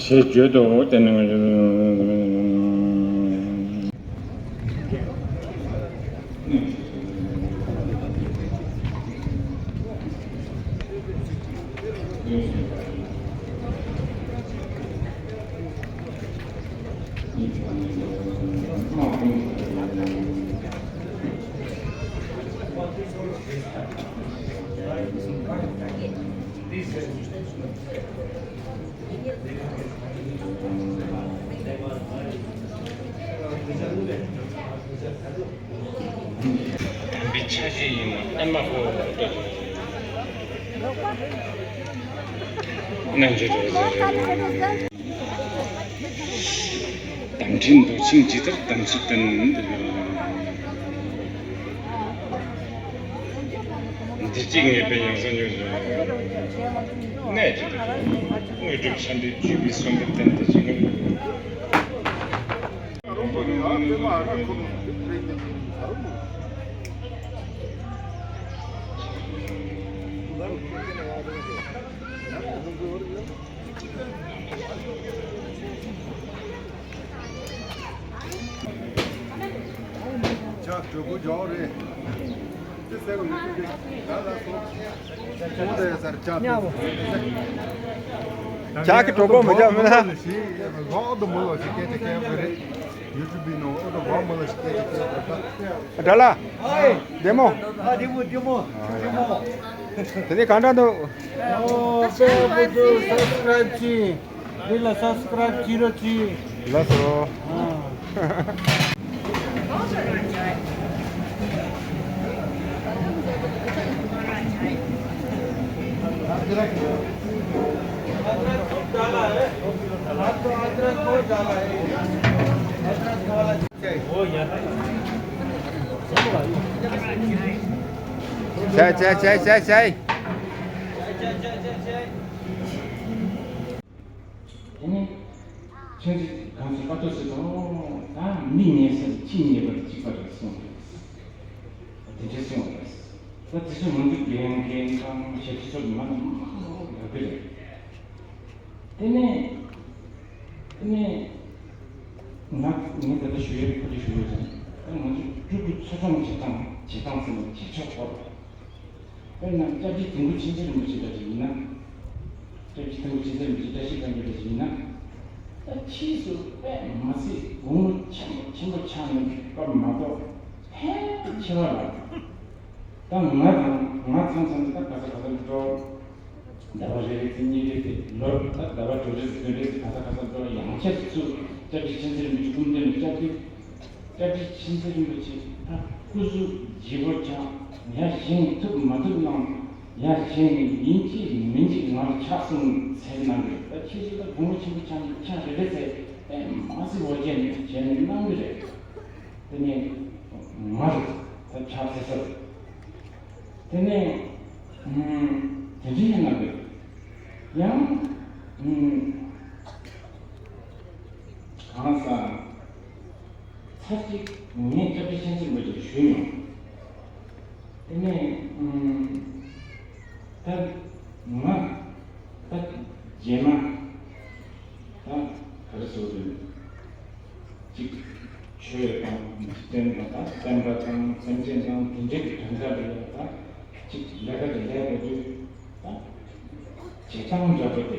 ཞེས་བརྗོད་དོ། དེ་ནི། བའི་ཆ་ཤས་ཡིན་ན་ཨེ་མ་ཧོ་ལྟོས། རྣལ་འབྱོར་རོ་ཟེར། དམ་ཁྲིད་མདོ་ཆིངས་ཇི་ལྟར་དམ་ཚིག་བསྟེན། འདི་གཅིག་ངེས་པའི་ཡང་སོ་ཉུང་ཞིང་། གནད་ཀྱི་དོན། དངོས་གྲུབ་ཆ་འདྲི་བརྒྱུད་པའི་གསོལ་འདེབས་བསྟན་ཏེ་བྱིན་རླབས། ཇ་གྲོད་ཁོག་རྒྱགས་རེད། དེ་ཟེར་བ་ཡོད་དེ། ད་ལ་སོང་། ཁོང་དེ་ཟེར་ཇ་ཉ་བོ། ཇག་གི་གྲོད་ཁོག་མི་རྒྱག་མི་ལ། ལོག་ཏུ་མོ་ལ་ཞིག་སྐད་ཆ་བཤད་པ་རེད། ཡུ་ཊུབ་པི་ནང་ཨོ་ཏོ་གོ་མོ་ལ་ཞིག་སྐད་ཆ་བཤད་པ་རེད། དགྲ་ལ། བདེ་མོ། ཨ་བདེ་མོ་བདེ་མོ་བདེ་མོ། དེ་ནས་གང་འདྲ་འདུག་ཨོ་དཔེ་བུ་དུ་སབ་སི་ཀ་རེབ་གྱིས། འདི་ལ་སབ་སི་ཀ་རེབ་བྱེད་རོགས་གྱིས། ལགས་སོ། ཅའི་ཅའི་ཅའི་ཅའི་ཅའི། དེ་ནས་ཁྱོད་ཚོས་གང་ཚོད་པ་ཏོ་ཟེར་དང་། ད་མི་ཉལ་ས་དེ་ཁྱི་ཉལ་བ་དང་གཅིག་པ་རེད་གསུངས། དེ་འདྲ་གསུངས་རེད། ད་དེ་ཚོ་ང་ཚོ་རྒན་རྒན་དང་ཞབས་ཕྱི་ཚོ་མང་མང་ཡོད་པ་རེད། དེ་ནས་དེ་ནས་ང་ངས་ད་ལྟ་ཞུ་ཡས་ཁོ་ཚོ་ཞུ་ཡས་ཀྱང་། ད་ང་ཚོ་སྤྲུལ་སྐུ་འཚོ་སྐྱོང་བྱེད་སྟངས་བྱེད་སྟངས་ཟེར་ན་བྱེད་ཕྱོགས་སྐོར། དཔེར་ན་སྐྱབས་རྗེ་དིལ་མགོ་མཁྱེན་བརྩེ་རིན་པོ་ཆེ་འདྲ་ཞིག་ཡིན་ན། སྐྱབས་རྗེ་དིལ་མགོ་མཁྱེན་བརྩེ་རིན་པོ་ཆེ་བཀྲ་ཤིས་སྒང་གི་འདྲ་ཞིག་ཡིན་ན། ད་ཕྱིས་སུ་དཔེ་མ་སྲིད་དགུང་ལོ་ཆེན་པོ་ཆེན་པོ་ཆགས་ནས་པ་མ་གཏོགས་ཕལ་ཆེ་བ་ལ། ད་ང་དང་ང་ཚང་ཚང་ད་ག་ས་ག་ས་འགྲོ། ཟླ་བ་རེ་རེ་ཚེ་གཉིས་རེ་རེ་ལོར་ད་ཟླ་བ་དྲུག་རེ་ཚེ་བདུན་རེ་ཚེ་ག་ས་ག་ས་འགྲོ། ཡང་ཆེས་སུ་སྐྱབས་རྗེ་མཁྱེན་བརྩེ་རིན་པོ་ཆེ་སྐུ་མདུན་ལ་སྐྱབས་དེ། སྐྱབས་རྗེ་མཁྱེན་བརྩེ་རིན་པོ་ཆེ་ད་སྐུ་གཟུགས་ལྗིད་པོ་ཆགས། ཡར་བཞེངས་ཐུབ་མ་ཐུབ་གནང་། ཡར་བཞེངས་ནས་ཡིན་གཅིག་མིན་གཅིག་ང་ལ་ཕྱག་གསུང་ཚེ་གནང་གི་རེད། ད་ཁྱེད་ཚོ་ད་དགུང་ལོ་ཆེན་པོ་ཆགས་ནས་ཕྱག་རེ་རེ་ཚེ་ཨེ་མ་སྲིད་འོ་བརྒྱལ་ནས་བྱས་ནས་གནང་གི་རེད། དེ་ནས་ང་རེད་ད་ཕྱག་འཚལ་ས་རེད། དེ་ནས་ཨུམ་དེ་འདྲ་ཡིན་ན་རེད། ཡང་ཨུམ་གང་ཟག་ཚར་གཅིག་ངས་སྐྱབས་རྗེ་མཁྱེན་བརྩེ་རིན་པོ་ཆེ་ཞུས་མྱོང་། དེ་ནས་ཨུམ་ད་ང་ད་རྗེས་མ་ད་ག་རེ་ཟེར་དགོས་རེད། གཅིག་ཆོས་དང་འཇིག་རྟེན་དང་ད་བསྟན་པ་དང་སེམས་ཅན་དང་དེ་འདྲའི་གི་དོན་དག་ལ་ཡང་ད་གཅིག་ལས་ཀ་དེ་ལས་དགོས་དུས། ད་བྱེད་སྟངས་འདྲ་པོ་དེ་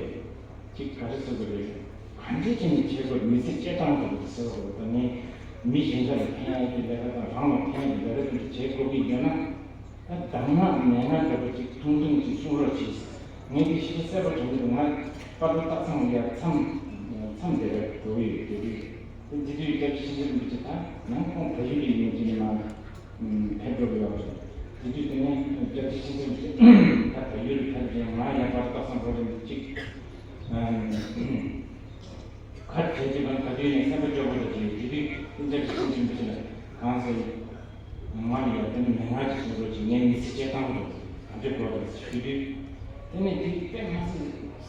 གཅིག་ག་རེ་ཟེར་དགོས་རེད། གང་འདྲ་བྱས་ནས་བྱེད་དགོས་རེད། མི་ཚེ་སྐྱེལ་སྟངས་འདྲ་པོ་དེ་ཟེར་དགོས་རེད། ད་ངས་མི་གཞན་དག་ལ་ཕན་ཡག་གི་ལས་ཀ་དང་རང་ལ་ཕན་ཡག་གི་ལས་ཀ་དེ་འདྲ་བྱེད་དགོས་ཀྱི་ཡོད་ན། ད་གདམས་ངག་མན་ངག་འདྲ་པོ་ཅིག་ཐུང་ཐུང་ཅིག་གསུང་རོགས་གྱིས། ངས་འདི་ཞིབ་ཏུ་གསལ་པོ་དྲན་གྱི་འདུག་ང་པར་དུ་སྟག་ཚང་ལ་ཡར་མཚམས་མཚམས་བསྡད་པའི་འགྲོ་གི་ཡོད་དེ་དུས། དེ་དུས་སྐྱབས་རྗེ་མཁྱེན་བརྩེ་རིན་པོ་ཆེ་ད་ནང་ཁོང་བལ་ཡུལ་ལ་ཡིན་གྱི་ནས་མར་ཕེབས་འགྲོ་གི་ཡོད་རེད། དེ་དུས་དེ་ནས་སྐྱབས་རྗེ་མཁྱེན་བརྩེ་རིན་པོ་ཆེ་ད་བལ་ཡུལ་ལ་ཕེབས་རྗེས་ང་ཡང་པར་དུ་སྟག་ཚང་འགྲོ་རེད་ཅིག་གར་བྱས་ཀྱི་མ་ག་དུས་ནས་སེམས་པ་སྐྱོ་པོ་རེད་ཅེས་དེ་དུས་སྐྱབས་རྗེ་མཁྱེན་བརྩེ་རིན་པོ་ཆེ་ལ་གང་ཟེར། ང་ལ་ཡང་དེ་ནི་མན་ངག་ཅིག་གསུང་རོགས་ཅིག་ངའི་མི་ཚེ་སྐྱེལ་སྟངས་དུ་ག་འདྲ་དགོས་རེད་ཞུས་དུས། དེ་ནས་དེ་དཔེ་མ་སྲིད་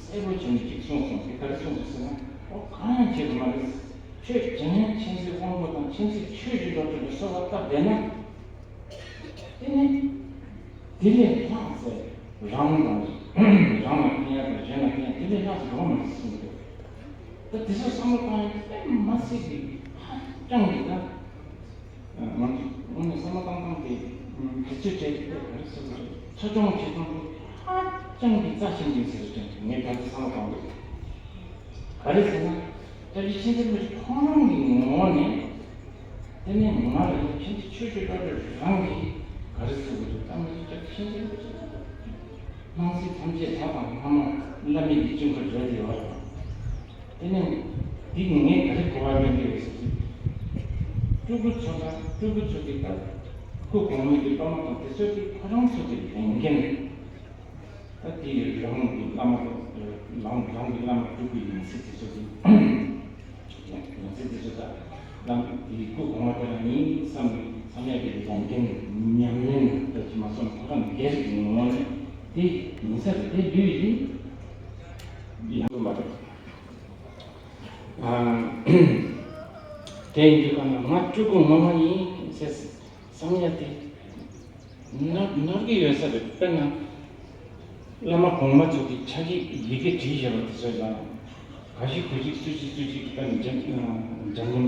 གསལ་པོ་བྱས་ནས་ཅིག་གསུངས་སོང་། དེ་ག་རེ་གསུངས་སོང་ཟེར་ན། ཨོ་གང་ཡང་བྱེད་དགོས་མ་རེད། ཁྱོད་འཇམ་དབྱངས་མཁྱེན་བརྩེའི་དབང་པོ་དང་མཁྱེན་བརྩེའི་ཆོས་ཀྱི་བློ་གྲོས་ལ་གསོལ་བ་བཏབ་བསྡད་ན། དེ་ནི་དེ་ལས་ལྷག་ཚེ་རང་དང་རང་ལ་ཕན་ཡག་དང་གཞན་ལ་ཕན་ཡག་དེ་ལས་ལྷག་ཚེ་འགྲོ་བ་མ་རེད་གསུངས་འདུག་ད་དེ་ཚོ་བསམ་བློ་བཏང་ཡག་དཔེ་མ་སྲིད་ཀྱི་ཧ་ཅང་གི་ད། ང་ཚོ་དངོས་གནས་བསམ་བློ་བཏང་སྟངས་དེ་དུས་ཚོད་སྤྲད་དེ་ག་རེ་ཟེར་དགོས་རེད། འཚོ་སྐྱོང་བྱེད་སྟངས་དེ་ཧ་ཅང་གི་རྩ་ཆེན་པོ་ཡིན་ཟེར་དྲན། ངས་ད་ལྟ་བསམ་བློ་བཏང་འདུག་ག་རེ་ཟེར་ན། སྐྱབས་རྗེ་མཁྱེན་བརྩེ་རིན་པོ་ཆེ་ཁོང་རང་གི་ངོ་བོ་ནས་དེ་ནས་ང་ལ་ཡང་མཁྱེན་བརྩེ་ཆོས་ཀྱི་བློ་གྲོས་རང་གིས་ག་རེ་ཟེར་དགོས་འདུག་ད་ང་ཚོ་སྐྱབས་རྗེ་མཁྱེན་བརྩེ་རིན་པོ་ཆེ་སྣང་སྲིད་ཐམས་ཅད་ལྷ་དང་ལྷ་མོ་བླ་མེད་ཀྱི་དཀྱིལ་འཁོར་རེད་དེ་ཡོད་རེད། དེ་ནས་འདི་ངས་ག་རེ་གོ་བ་ལེན་གྱི་རེད་ཟེར་དུས། སྤྲུལ་སྐུ་ཚོ་དང་སྤྲུལ་སྐུ་ཚོ་གི་སྐབས་སྐུ་གོང་མའི་གི་སློབ་མ་དང་དེ་ཚོ་གི་ཁོ་རང་ཚོ་གི་ལས་འགན་ད་དེ་རང་གི་བླ་མ་དང་རང་རང་གི་བླ་མ་སྤྲུལ་སྐུ་ཡིན་ཚེ་དེ་ཚོ་གི་ཡིན་ཚེ་དེ་ཚོ་ད་བླ་མ་དེ་སྐུ་གོང་མ་དེ་རང་ཡིན་བསམ་ནས་བསམ་ཡག་གི་ལས་འགན་ཉམས་ལེན་ད་ཅི་མ་སོང་ཁོ་རང་སྒེར་གྱི་ངོ་བོ་ནས་དེ་ཡིན་ས་རེད། དེ་ལུས་ཡིན་ཡང་མ་རེད། དེ་ཡིན་དུས་ག་ན་ང་སྤྲུལ་སྐུ་ངོ་མ་ཡིན་ཟེར་བསམ་ཡ་དེ་ནོར་ནོར་གྱི་ཡོད་ས་རེད། དཔེར་ན་བླ་མ་གོང་མ་ཚོ་གི་ཕྱག་ཡིག་ཡི་གེ་བྲིས་བཞག་པ་དེ་ཚོ་ལ་ག་ཞིག་གུ་ཞིག་སུ་ཞིག་སུ་ཞིག་དཔེར་ན་འཇམ་འཇམ་མགོན་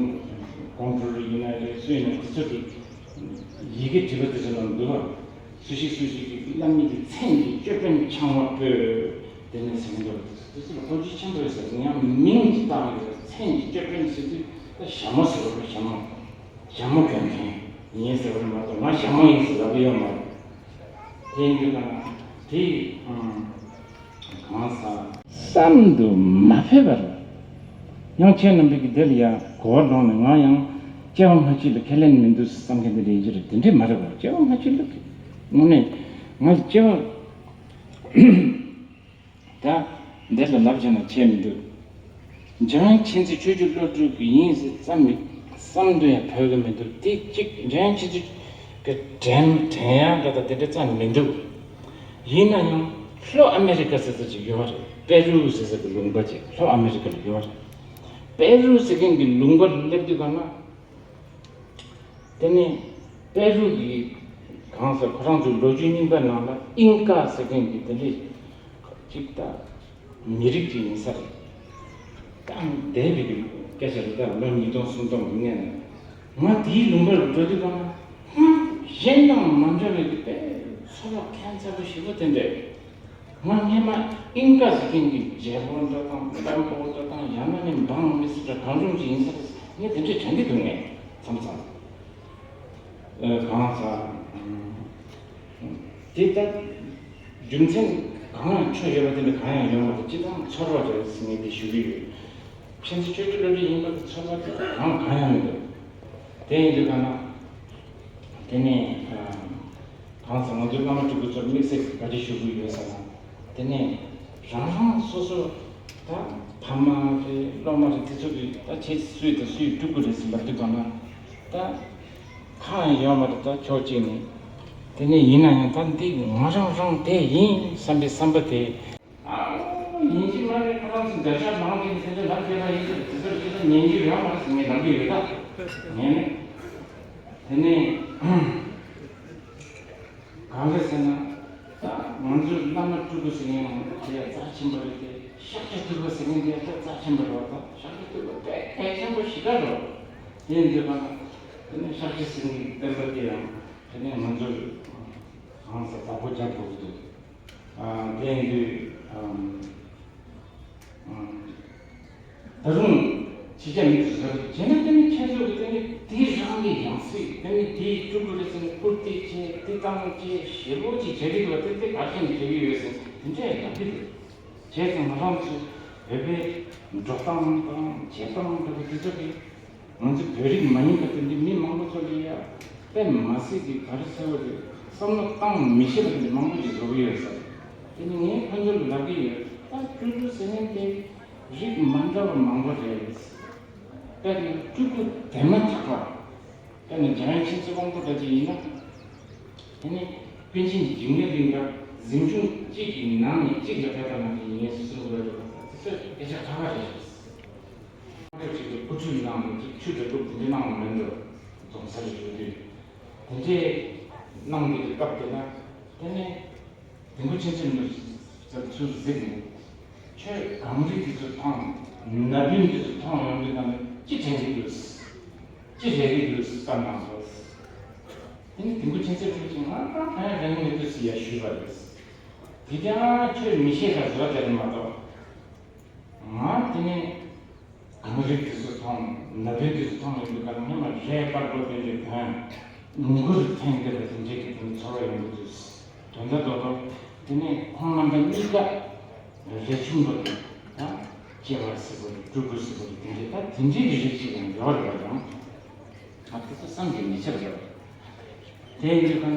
ཀོང་སྤྲུལ་ཡིན་ན་རེད། སུ་ཡིན་ན་དེ་ཚོ་གི་ཡི་གེ་བྲིས་པ་དེ་ཚོ་ལ་འདུག་བ། སུ་ཞིག་སུ་ཞིག་གི་བླ་མ་གི་མཚན་གྱི་ཅོད་པན་འཆང་བ་སྤོས། དེ་ནས་ཟེར་གྱི་འདུག་དེ་ཚོ་ལ་ཁོང་ཁྲོ་ཆེན་པོ་ཡོད་ཟེར། ཡང་མིང་ཅིག་བཏགས་ཡོད། མཚན་གྱི་ཅོད་པན་ཟེར་དུས་ད་ཞྭ་མོ་ཟེར་བ་རེད། ཞྭ་མོ། ཞྭ་མོ་གྱོན་མཁན་ཡིན་ཟེར་བ་རེད་མ་གཏོགས་ང་ཞྭ་མོ་ཡིན་ཟེར་ལབ་ཀྱི་ཡོད་མ་རེད། དེ་ཡིན་དུས་ད་ང་དེ་གང་ཟག་བསམ་དུ་མ་ཕེབས་པ་རེད། ཡང་ཁྱེད་རྣམ་པས་ཀྱི་དེ་ལ་ཡང་གོ་བ་ལོག་ནས་ང་ཡང་སྐྱེ་བ་སྔ་ཕྱི་ལ་ཁས་ལེན་མི་འདུག་བསམ་མཁན་དེ་འདྲ་ཡིན་གྱི་རེད། དེ་འདྲས་མ་རེད་པ། སྐྱེ་བ་སྔ་ཕྱི་ལ་དངོས་གནས་ང་སྐྱེ་བ། ད་འདི་ལ་ལབ་བྱས་ན་བྱས་མི་འདུག་འཇམ་དབྱངས་མཁྱེན་བརྩེ་ཆོས་ཀྱི་བློ་གྲོས་ཀྱི་ཡིན་ཟེར་བསམ་མི་བསམ་དུ་ཡང་ཕོད་ཀྱི་མི་འདུག་དེ་གཅིག་འཇམ་དབྱངས་མཁྱེན་བརྩེ་གི་དྲན་དྲན་ཡག་འདྲ་ད་དེ་འདྲ་རྩ་ནས་མི་འདུག་ཡིན་ན་ཡང་ལྷོ་ཨ་མེ་རི་ཀ་ཟེར་ས་ཅིག་ཡོད་རེད། པེ་རུ་ཟེར་ས་གི་ལུང་པ་ཅིག་ལྷོ་ཨ་མེ་རི་ཀ་ལ་ཡོད་རེད། པེ་རུ་ཟེར་མཁན་གྱི་ལུང་པ་ལ་སླེབས་དུས་ག་ན། དེ་ནས་པེ་རུ་གི་གང་ཟེར་ཁོ་རང་ཚོའི་ལོ་རྒྱུས་རྙིང་པ་ནང་ལ་ཨིན་ཀ་ཟེར་མཁན་གྱི་དེ་འདྲས་ཅིག་ད་མི་རིགས་ཅིག་ཡིན་ས་རེད། ད་འདས་པའི་སྐད་ཆ་རེད། ད་ལོ་ཉིས་སྟོང་སུམ་སྟོང་གི་སྔོན་ལ་ང་དེའི་ལུང་པར་འགྲོ་དུས་གང་ན་ཧ་གཞན་དང་མ་འདྲ་བའི་དཔེ་ཚོར་བ་ཁྱད་མཚར་པོ་ཞེ་པོ་དེ་འདྲས། ང་སྔོན་མ་ཨིན་ཀ་ཟེར་མཁན་གྱི་རྒྱལ་པོ་འདྲ་དང་འདམ་པོ་འདྲ་དང་ཡང་ན་ནི་འབངས་མི་སེར་འདྲ་གང་བྱུང་ཅིག་ཡིན་ས་རེད། ངས་དེ་འདྲས་དྲན་གྱི་འདུག་ངས་མཚམས་མཚམས། ཨ་གང་ཟག་དེ་ལྟར་རྒྱུ་མཚན་གང་ཡང་ཆོས་ཡོད་པ་དེ་འདྲ་གང་ཡང་ཡོད་མ་རེད། སྤྱི་བཏང་ཚོར་བ་རེད་ཟེར་ངས་དེ་ཞུ་གི་ཡོད། མཁྱེན་བརྩེ་ཆོས་ཀྱི་བློ་གྲོས་ཡིན་པ་གི་ཚོར་བ་དེ་གང་གང་ཡང་མི་འདུག་དེ་ཡིན་དུས་ག་ན་དེ་ནས་ཨ། གང་ཟེར་ང་ཚོའི་བླ་མ་སྤྲུལ་སྐུ་ཚོར་དམིགས་བསལ་གྱི་བཀའ་དྲིན་ཞུ་གི་ཡོད་ཟེར་ན། དེ་ནས་རང་རང་སོ་སོ་ད་ཕ་མ་རེད་སློབ་མ་རེད་དེ་ཚོ་གི་ད་ཁྱེད་སུ་དང་སུའི་སྤྲུལ་སྐུ་རེད་ཟེར་ལབ་དུས་ག་ན་ད་གང་ཡང་ཡོད་མ་རེད། ད་ཕྱོགས་གཅིག་ནས་དེ་ནས་ཡིན་ན་ཡང་ད་འདི་ང་རང་རང་དེ་ཡིན་བསམ་པའི་བསམ་པ་དེ། ཨ་ཡིན་གཅིག་མ་རེད། ཁོ་རང་ཚོ་འདོད་ཆགས་མང་གི་དེ་འདྲ་ལབ་བསྡད་པ་ཡིན་གཅིག་དེ་ཚོར་ཅི་ལ་ཉན་རྒྱུ་ཡོད་མ་རེད་ཟེར་ངས་ལབ་ཀྱི་ཡོད་ད། ངས་ནི་དེ་ནས་གང་རེད་ཟེར་ན། ད་ང་ཚོའི་བླ་མ་སྤྲུལ་སྐུ་ཟེར་མཁན་དེ་ཡང་རྩ་ཆེན་པོ་རེད་དེ། ཤཱཀྱ་ཐུབ་པ་ཟེར་མཁན་དེ་ཡང་རྩ་ཆེན་པོ་རེད་བ། ད་ཤཱཀྱ་ཐུབ་པ་དཔེ་གལ་ཆེན་པོ་ཞེ་དྲག་རེད་བ། དེ་ཡིན་དུས་གང་དེ་ནས་ཤཱཀྱ་ཟེར་མཁན་གྱི་བསྟན་པ་དེ་ཡང་དེ་ནས་ང་ཚོར་གང་ཟག་བདག་པོ་རྒྱག་དགོས་ཀྱི་འདུག་ཨ་དེ་ཡིན་དུས་ཨམ་ཨམ་ད་རུང་ཕྱི་རྒྱལ་མི་ཚོ་ཟེར་བྱས་ན་དེ་ནི་ཁྱེད་ཚོ་གི་དེ་ནི་དེ་རང་གི་ཡང་སྲིད་དེ་ནི་དེའི་སྤྲུལ་སྐུ་རེད་ཟེར་ནས་བཀུར་སྟི་བྱས་དེ་བཏང་བྱས་ཞེ་པོ་ཅིག་བྱེད་ཀྱི་འདུག་བ། དེ་དེ་ག་རེ་བྱས་ནས་བྱེད་ཀྱི་ཡོད་ཟེར་དེ་འདྲས་ལབ་ཀྱི་འདུག་བྱས་ཙང་ང་རང་ཚོས་བོད་པའི་འགྲོ་སྟངས་དང་བྱེད་སྟངས་འདྲ་པོ་དེ་ཚོ་གི་ང་ཚོ་བོད་རིགས་མ་ཡིན་པ་དེ་འདྲའི་མི་མང་པོ་ཚོ་ལ་ཡ་དཔེ་མ་སྲིད་ཀྱི་ག་རེ་ཟེར་བ་རེད། བསམ་བློ་བཏང་མི་ཤེས་པ་དེ་འདྲ་མང་པོ་ཞིག་བཟོ་གི་ཡོད་ས་རེད། དེ་ནི་ངས་ཁོ་ཚོ་ལ་ལབ་ཀྱི་ཡོད། ད་སྤྲུལ་སྐུ་ཟེར་མཁན་དེ་རིགས་མ་འདྲ་བ་མང་པོ་རེད། དཔེར་ན་སྤྲུལ་སྐུ་དེ་མ་ཐག་པ་དཔེར་ན་འཇམ་དབྱངས་མཁྱེན་བརྩེ་དབང་པོ་འདྲ་ཅིག་ཡིན་ན། དེ་ནི་པཎ་ཆེན་འཇིགས་མེད་གླིང་ག་གཟིམ་ཆུང་གཅིག་གི་ནང་ནས་གཅིག་ལ་ཕེབས་པ་ན་དེ་ཡིན་ངེས་སུ་གསུང་དགོས་རེད། དེ་ཚོ་སྐད་ཆ་ཁ་ཁ་རེད། ཁོང་ཁྲོ་ཆེ་གི་སྐུ་ཁྲུས་གནང་ནས་ཅིག་ཆུ་འདྲ་སྐུབ་དེ་འདྲ་གནང་བ་མིན་འགྲོ། རྫོང་སར་ཡོད་དུས་དེ་འདྲས་གནང་གི་དུས་སྐབས་དེ་ན་དེ་ནས་དེ་འགོ་ཆེན་ཆེན་མི་ཚོས་ཚུར་གཟིགས་ནས་ཁྱོད་གངས་རི་དེ་ཚོ་མཐོང་ན་བུན་དེ་ཚོ་མཐོང་ཡོང་དུས་ན་ཅི་དྲན་གི་འདུག་ཅི་རེད་གི་འདུག་བསམ་བཏང་སོང་། དེ་ནས་དེ་འགོ་ཆེན་ཆེན་ཁྲོད་ཀྱི་ང་རང་གང་ཡང་དྲན་གི་མི་འདུག་ཟེར་ཡ་ཞུས་པ་རེད། དེ་ཀྱང་ཁྱོད་མི་ཤེས་པ་བཟོ་བསྡད་མ་གཏོགས། ང་དེ་ནས་གངས་རི་དེ་ཚོ་མཐོང་ན་བུན་དེ་ཚོ་མཐོང་ཡོང་དུས་ག་ལ་སྔོན་མ་རས་དཀར་པོ་དེ་འདྲའི་གོན་མུ་གུར་འཐེན་བསྡད་པ་དེ་འདྲའི་གི་དེ་ཚོར་བ་ཡོང་གི་འདུག་དོན་དག་རྡོག་རྡོག་དེ་ནས་ཁོང་རྣམ་པ་གཉིས་ཀ་རས་ཆུང་པོ་དང་སྐྱེ་བ་སྲིད་པོ་རེད། སྤྲུལ་སྐུ་སྲིད་པོ་རེད། དེ་འདྲའི་ད་དེ་འདྲའི་གི་རིགས་ཤིག་ཡང་ཡོད་རེད་པ། ཡང་ང་དེ་ཚོ་བསམ་གྱིས་མི་ཁྱབ་རེད། དེ་ཡིན་དུས་ག་ན་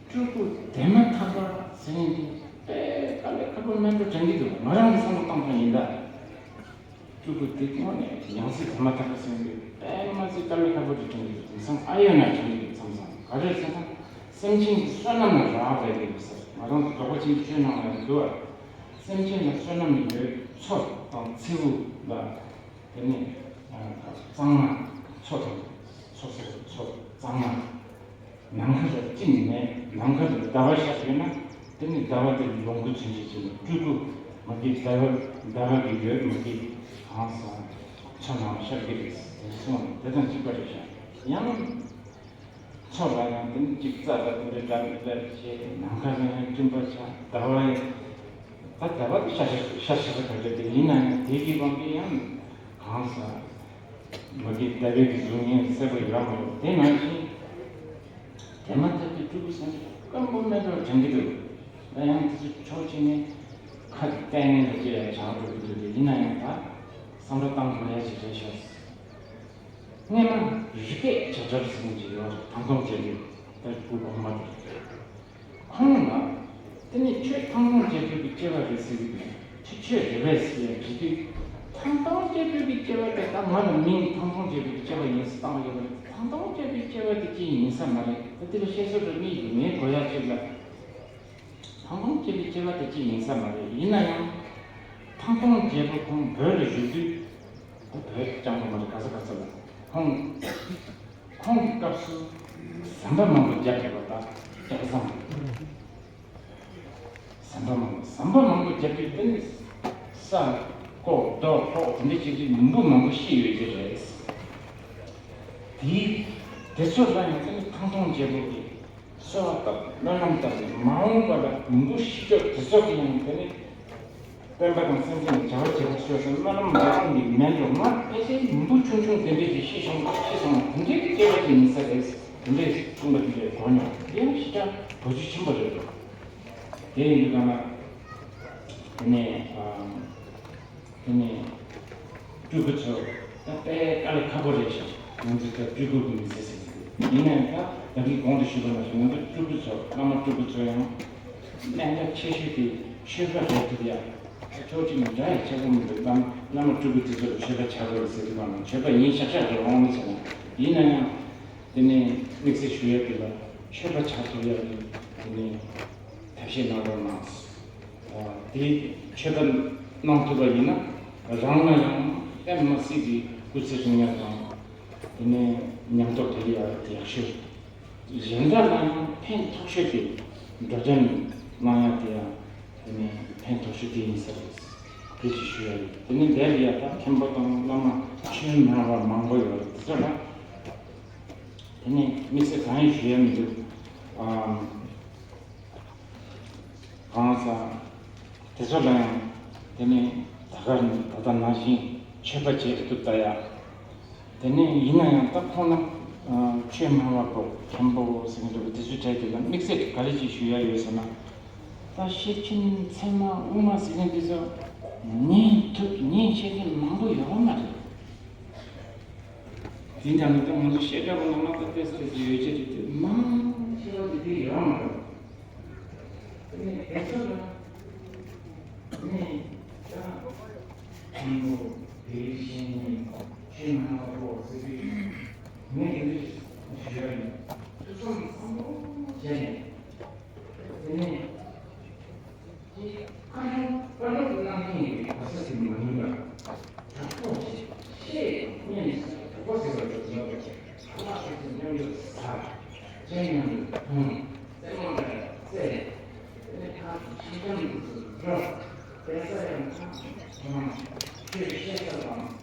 སྤྲུལ་སྐུ་དེ་མ་ཐག་པ་ཟེར་མཁན་དེ་དཔེ་དཀའ་ལས་ཁག་པོ་མིན་འགྲོ་དྲན་གྱི་འདུག་ང་རང་གི་བསམ་བློ་བཏང་སྟངས་ཡིན་ད། སྤྲུལ་སྐུ་དེ་དངོས་གནས་ཡང་སྲིད་དེ་མ་ཐག་པ་ཟེར་མཁན་དེ་དཔེ་མ་སྲིད་དཀའ་ལས་ཁག་པོ་ཞིག་དྲན་གྱི་འདུག་དེང་སང་ཨ་ཡོད་ན་དྲན་གྱི་འདུག་མཚམས་མཚམས་ག་རེ་ཟེར་ན་སེམས་ཅན་གྱི་བསོད་ནམས་ལ་རག་ལས་ཀྱི་འདུག་ཟེར། ང་རང་ཚོ་རྫོགས་པ་ཆེན་པོའི་ཆོས་ནང་ལ་འདུག་བ། སེམས་ཅན་ལ་བསོད་ནམས་ཡོད། མཚོ་དང་མཚེའུ་ལ། དེ་ནས་གཙང་མ། མཚོ་དང་མཚོ་ཟེར་མཚོ་གཙང་མ། ནམ་མཁའ་ལ་སྤྲིན་མེད། ནམ་མཁའ་ལ་ཟླ་བ་ཤར་ཡོད་ན་དེ་ནི་ཟླ་བ་དེ་ལོངས་སྐུ་མཚོན་བྱེད་ཅིག་ལ་སྤྲུལ་སྐུ་མ་གི་ཟླ་བ་ཟླ་བ་གི་འོད་མ་གི་གང་ཟག་མཚོ་ནང་ཤར་གི་རེད་ཟེར་གསུངས། དེ་དང་གཅིག་པ་རེད་ཤག་ཡང་། མཚོ་ལ་ཡང་དེ་ནི་གཅིག་རྩྭ་ལ་དེ་འདྲའི་འདྲ་མི་འདྲ་བྱས། ནམ་མཁའ་ལ་ཡང་སྤྲིན་པ་ཆགས། ཟླ་བ་ཡང་ ད་དད་པ་དེ་ཤ་ཤ་ཤ་ཤ་ཤ་ག་ག་དེ་ཡིན་ན་ཡང་དེ་གི་དབང་གིས་ཡང་གང་ཟག་མ་གི་དད་པའི་གི་གཟུགས་བརྙན་གསལ་པོ་ཡོད་མ་རེད། དེ་ནང་བཞིན་དེ་མ་ཐག་ཏུ་སྤྲུལ་སྐུ་སེམས་ཅན་སྐམ་པོ་མེ་ཏོག་སྦྱང་གི་འདུག་ད་ཡང་དེ་ཚོ་ཕྱོགས་གཅིག་ནས་ཁ་གི་ལྟས་ངན་ལ་སྐྱེ་ཡ་བྱང་འགྲོ་གི་འདུག་དེ་ཡིན་ན་ཡང་ད་བསམ་བློ་བཏང་དགོས་ཡ་ཅིག་རེད་ཤག་སྔོན་མ་རི་སྐེག་བྱ་བྲལ་ཟེར་མཁན་ཅིག་ཡོད་རེད། ཐང་སྟོང་རྒྱལ་པོའི་ད་སྐུ་གོང་མ་དེ། ཁོང་ལ་དེ་ནི་ཆོས་ཐང་སྟོང་རྒྱལ་པོའི་གི་སྐྱེ་བ་རེད་ཟེར་གི་འདུག་ཁྱེད་ཆོས་རེད་པས་ཟེར་ཡ་དྲིས་དུས། ཐང་སྟོང་རྒྱལ་པོའི་གི་སྐྱེ་བ་དེ་ད་ང་ལ་མིང་ཐང་སྟོང་རྒྱལ་པོའི་གི་སྐྱེ་བ་ཡིན་ཟེར་བཏགས་ཡོད་པ་རེད། ཐང་སྟོང་རྒྱལ་པོའི་སྐྱེ་བ་དེ་ཅི་ཡིན་ས་མ་རེད། ད་དེ་ལ་བཤད་སྲོལ་རེད། མི་ཡིན་ངའི་གོ་ཡ་ཅིག་ལ། ཐང་སྟོང་རྒྱལ་པོའི་སྐྱེ་བ་དེ་ཅི་ཡིན་ས་མ་རེད། ཡིན་ན་ཡང་ཐང་སྟོང་རྒྱལ་པོ་ཁོང་བོད་ལ་བཞུགས་དུས། ད་བོད་རྐྱང་པ་མ་རེད། ག་ས་ག་ས་ལ་ཁོང་། ཁོང་གི་སྐབས་སུ་ཟམ་པ་མང་པོ་བརྒྱབ་ཡོད་པ་དང་། སྐྱག་ཟམ། ཟམ་པ་མང་པོ་ཟམ་པ་མང་པོ་བརྒྱབ་དུས་དེ་ནི་ས་ཀོ་རྡོ་ལྷོག་དེ་འདྲ་བྱེད་དུས་མི་འབོར་མང་པོ་ཤི་ཡོད་ཀྱི་རེད། དེའི་དེ་ཚོ་ལ་ཡང་དེ་ནི་ཐང་སྟོང་རྒྱལ་པོ་གིས་གསོལ་བ་བཏབ། སྨོན་ལམ་བཏབ་ནས་མ་འོངས་པ་ལ་མི་འབོར་ཤི་ཆོག་དེ་ཚོ་གི་ཡང་དེ་ནི། སྟོན་པ་དང་སེམས་ཅན་ལ་བྱ་བ་བྱེད་པར་ཤོག་ཟེར་སྨོན་ལམ་འདེབས་སྟངས་འདི་མེད་འགྲོ། ང་ཕལ་ཆེར་མི་འབོར་ཆུང་ཆུང་དེ་འདྲས་ཀྱི་ཤི་སོང་ཤི་སོང་བ་དེ་འདྲས་ཀྱི་སྐྱེ་བ་ཅིག་ཡིན་ས་རེད། དེ་འདྲས་གསུངས་པ་དེ་འདྲས་གོ་མྱོང་། དེ་ཡང་ཞེ་དྲག་གོ་རྒྱུ་ཆེན་པོ་རེད་འགྲོ། དེ་ཡིན་དུས་ག་ན་དེ་ནས་ཨམ། དེ་ནས་སྤྲུལ་སྐུ་ཚོ་ད་དཔེ་དཀའ་ལས་ཁག་པོ་རེད་ཤག་ང་ཚོ་ད་སྤྲུལ་སྐུ་གི་མི་ཚེ་ཟེར་གི་འདུག་ཡིན་ནའང་ད་ད་གིན་གོང་དུ་ཞུས་པ་ནང་བཞིན་ང་ཚོ་སྤྲུལ་སྐུ་ཚོ་བླ་མ་སྤྲུལ་སྐུ་ཚོ་ཡང་གནད་འགག་ཆེ་ཤོས་དེ་ཆོས་པ་རེད་འདུག་ཡ། ཕྱོགས་གཅིག་ནས་འདྲ་ཡི་ཆེ་པོ་མི་འདུག་བླ་མ་བླ་མ་སྤྲུལ་སྐུ་དེ་ཚོ་ལ་ཆོས་པ་ཆགས་དགོས་རེད་ཟེར་གི་མ་གཏོགས་ཆོས་པ་ཡིན་ཤག་ཤག་རེད་འོང་མི་བྱེད་ན། ཡིན་ན་ཡང་དེ་ནས་དམིགས་བསལ་ཞུ་ཡ་དེ་ལ་ཆོས་པ་ཆགས་ཐུབ་ཡ་གི་དེ་ནས་ཐབས་ཤེས་གནང་རོགས་གནང་། དེ་ཆོས་པ་གནང་ཐུབ་པ་ཡིན་ན་རང་ལ་ཡང་དཔེ་མི་སྲིད་ཀྱི་སྐུ་ཚེ་རིང་ཡ་དང་དེ་ནས་ཉམས་རྟོགས་ཐེབས་ཡ་ཡག་ཤོས། གཞན་དག་ལ་ཡང་ཕན་ཐོགས་ཤོས་དེ་འགྲོ་དོན་གནང་ཡ་དེ་ཡང་དེ་ནས་ཕན་ཐོགས་ཤོས་དེ་ཡིན་ས་རེད། དེ་ཅིག་ཞུ་ཡ་ཡིན། དེ་ནས་འདིར་ཡ་ད་མཁན་པོ་དང་བླ་མ་ཆོས་སྨྲ་བ་མང་པོ་ཡོད་རེད། དེ་ཚོ་ལ་དེ་ནས་དམིགས་བསལ་གང་ཡང་ཞུ་ཡ་མི་འདུག་ཨམ། གང་ཟག་དེ་ཚོ་ལ་ཡང་དེ་ནས་ད་ག་ད་ལྟ་ནང་བཞིན་ཆོས་པ་བྱེད་ཐུབ་ད་ཡ། དེ་ནས་ཡིན་ན་ཡང་ད་ཁོང་རྣམས་ཆོས་སྨྲ་བ་པོ་མཁན་པོ་ཟེར་མཁན་འདྲ་པོ་དེ་ཚོའི་གྲས་དེ་ལ་དམིགས་བསལ་ག་རེ་ཅིག་ཞུ་ཡ་ཡོད་ཟེར་ན། ད་ཤེར་ཕྱིན་ཚད་མ་དབུ་མ་ཟེར་མཁན་དེ་ཚོ་ཉན་ཐུབ་ཉན་ཤེས་མཁན་མང་པོ་ཡོད་མ་རེད། དེ་འདྲ་མི་འདུག་ང་ཚོ་བཤད་གྲྭ་པ་ནང་ལ་ད་ཏོག་ཙམ་ཏོག་ཙམ་ཡོད་ཀྱི་རེད་དེ་མང་ཆེ་བ་དེ་དེ་ཡོད་མ་རེད། དེ་ནས་དེ་ཚོ་ལ་ནས་ད་ཁོང་ཚོ་དེ་བཞིན་ཆོས་སྨྲ་བ་པོ་ཟེར་གྱི་ངས་དེ་འདྲ་ཞུ་ཡ་ཡིན། ཐུགས་བསམ་བཟང་པོ་བྱས་ནས་དེ་ནས། དེ་བཀའ་སློབ་བཀའ་སློབ་གནང་མཁན་གྱི་གོ་ས་ཞིག་མ་ཡིན་པར། དྲག་པོ་ཞིག་ཤེས་སྙན་ཞིག་དྲག་པོ་ཟེར་བ་ཞིག་ཡིན་པ་ཞིག་ཐ་མ་ཞིག་ཏུ་མཉམ་དུ་ཟ། སྤྱན་མཉམ་དུ་མཐོང་། རྩེད་མོ་ལ་རྩེ། དེ་ནས་ཐག་ཆེ་ཆུང་དུ་འགྲོ། དེ་ས་ཡང་ཐག་མཐོང་། ཆོས་བཤད་ས་དང་།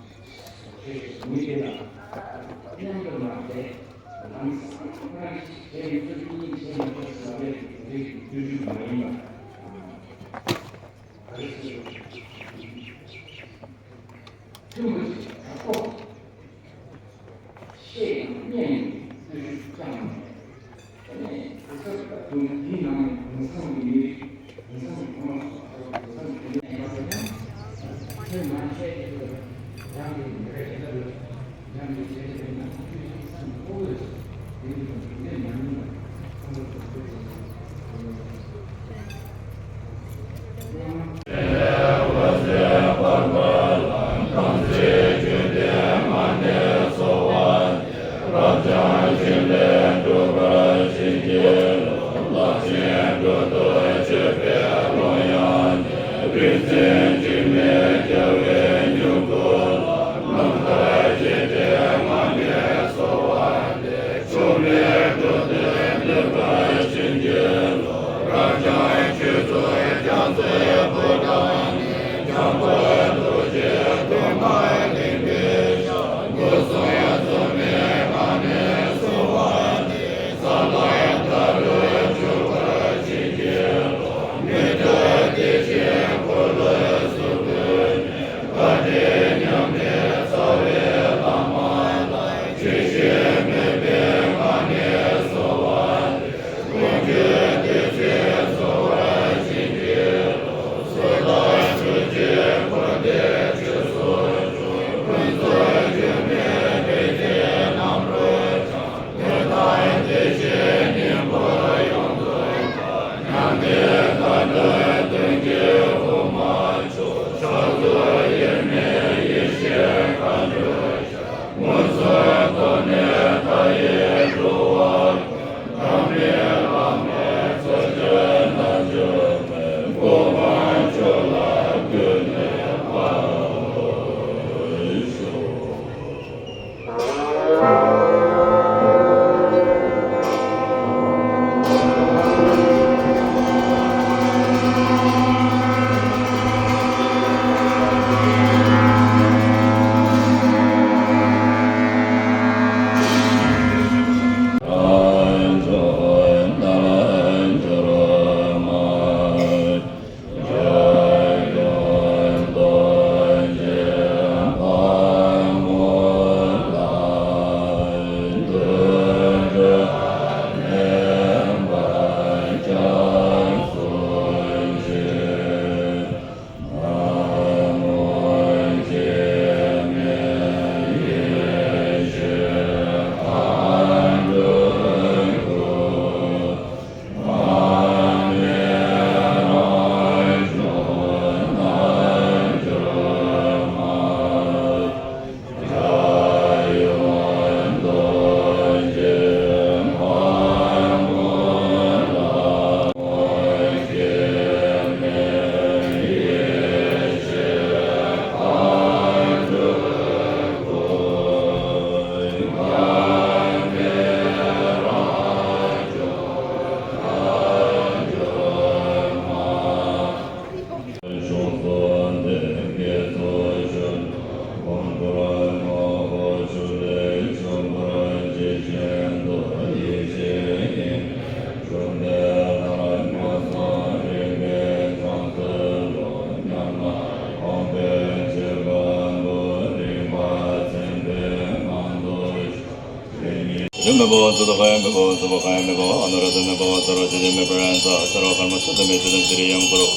མེ་བོ་ཙུ་ཏོ་ཁའི་མེ་བོ་ཙུ་བོ་ཁའི་མེ་བོ་ཨ་ནུ་ར་ཏ་མེ་བོ་ཙ་རོ་ཙི་ཏི་མེ་པ་རན་ཙ་ཙ་རོ་ཀར་མ་སུ་ཏ་མེ་ཙི་ཏམ་སི་རི་ཡང་ཀུ་རུ།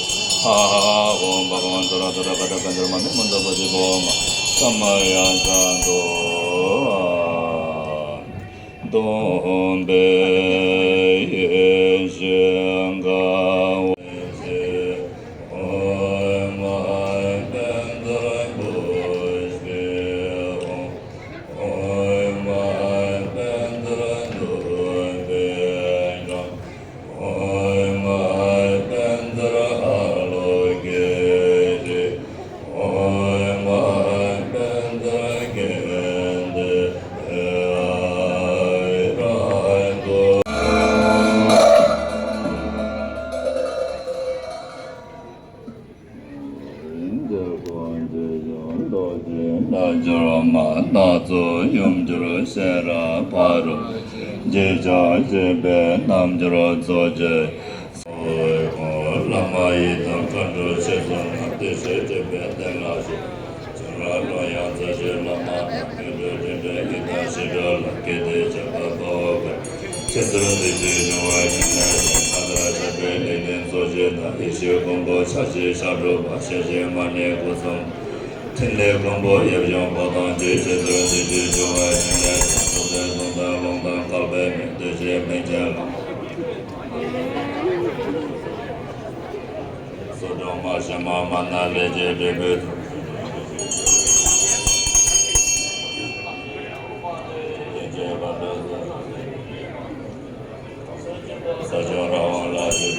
ཧ་ཧ་ཧ་ཧ་ཧོ་བྷ་ག་ཝན་ཏ་ར་ཏ་ར་ཀ་ཏ་ཀ་ཛར་མ་མེ་མན་ད་བ་ཏི་བོ་མ་ས་མ་ཡ་ཛ་འདུ། སྟོང་པའི་ཡེ་ཤེས་དགའ་བའི་ཚེ། ཨོཾ་ཨཱཿཧཱུྃ་བཛྲ་གུ་ཤྲཱི་ཧཱུྃ། ཨོཾ་ཨཱཿཧཱུྃ་བཛྲ་དྷཱུ་ཏེ་ནམ། ཨོཾ་ཨཱཿཧཱུྃ་བཛྲ་ཨཱ་ལོ་ཀེ་ཏེ། ཨོཾ་ཨཱཿཧཱུྃ་བཛྲ་ཀན་ཏེ་ཨ་ར་ཧ་ཏོ། རྣལ་འབྱོར་མ་སྣ་ཚོགས་ཡུམ་གྱུར་ཤེས་རབ་ཕ་རོལ་ཕྱིན་ཕྱིར་བྱོན་པའི་རྣལ་འབྱོར་ཚོགས་ཀྱི། བླ་མ་ཡི་དམ་མཁའ་འགྲོ་ཆོས་སྲུང་རྣམས། བདེ་གཤེགས་སྤྱོད་པའི་གདན་ལ་བཞུགས། བྱུང་རབས་ཀློང་ཡངས་རྩ་བརྒྱུད་བླ་མ་རྣམས། སྔོན་འགྲོ་རྟེན་འབྲེལ་ཡི་དམ་ཞི་ཁྲོ་ལ། གལ་ཏེ་བྱོན་པ་དཔའ་བོས་ཀྱང་། ཆེད་དུ་འདི་ཕྱིར་འབྱུང་བ་ཡིན་ན། ཐ་མལ་པའི་ལས་ངན་ཚོགས་ཆེན་དང་། ཡེ་ཤེས་མགོན་པོ་ཕྱག་བཞི་ཞབས་དྲུག་པ། ཞལ་བཞི་མ་ཎི་སྐུ་གསུམ། ཕྲིན་ལས་མགོན་པོ་ཡབ་ཡུམ་འཕོ་ལྟུང་གི། ཆེད་དུ་འདི་ཕྱིར་འབྱུང་བ་ཡིན་ན། རྫོགས་པའི་གཟུངས་དང་ལུང་དང་བཀལ་པའི་མིང་། གདུལ་བྱའི་མིང་ཅན་ལ། སོ་སྒྲོམ་མ་ཞི་མ་མ་ན་ལས་ཀྱི་འབྲས་བུ་དང་། ས་སྐྱོང་ར་བ་ལ་ཞུ།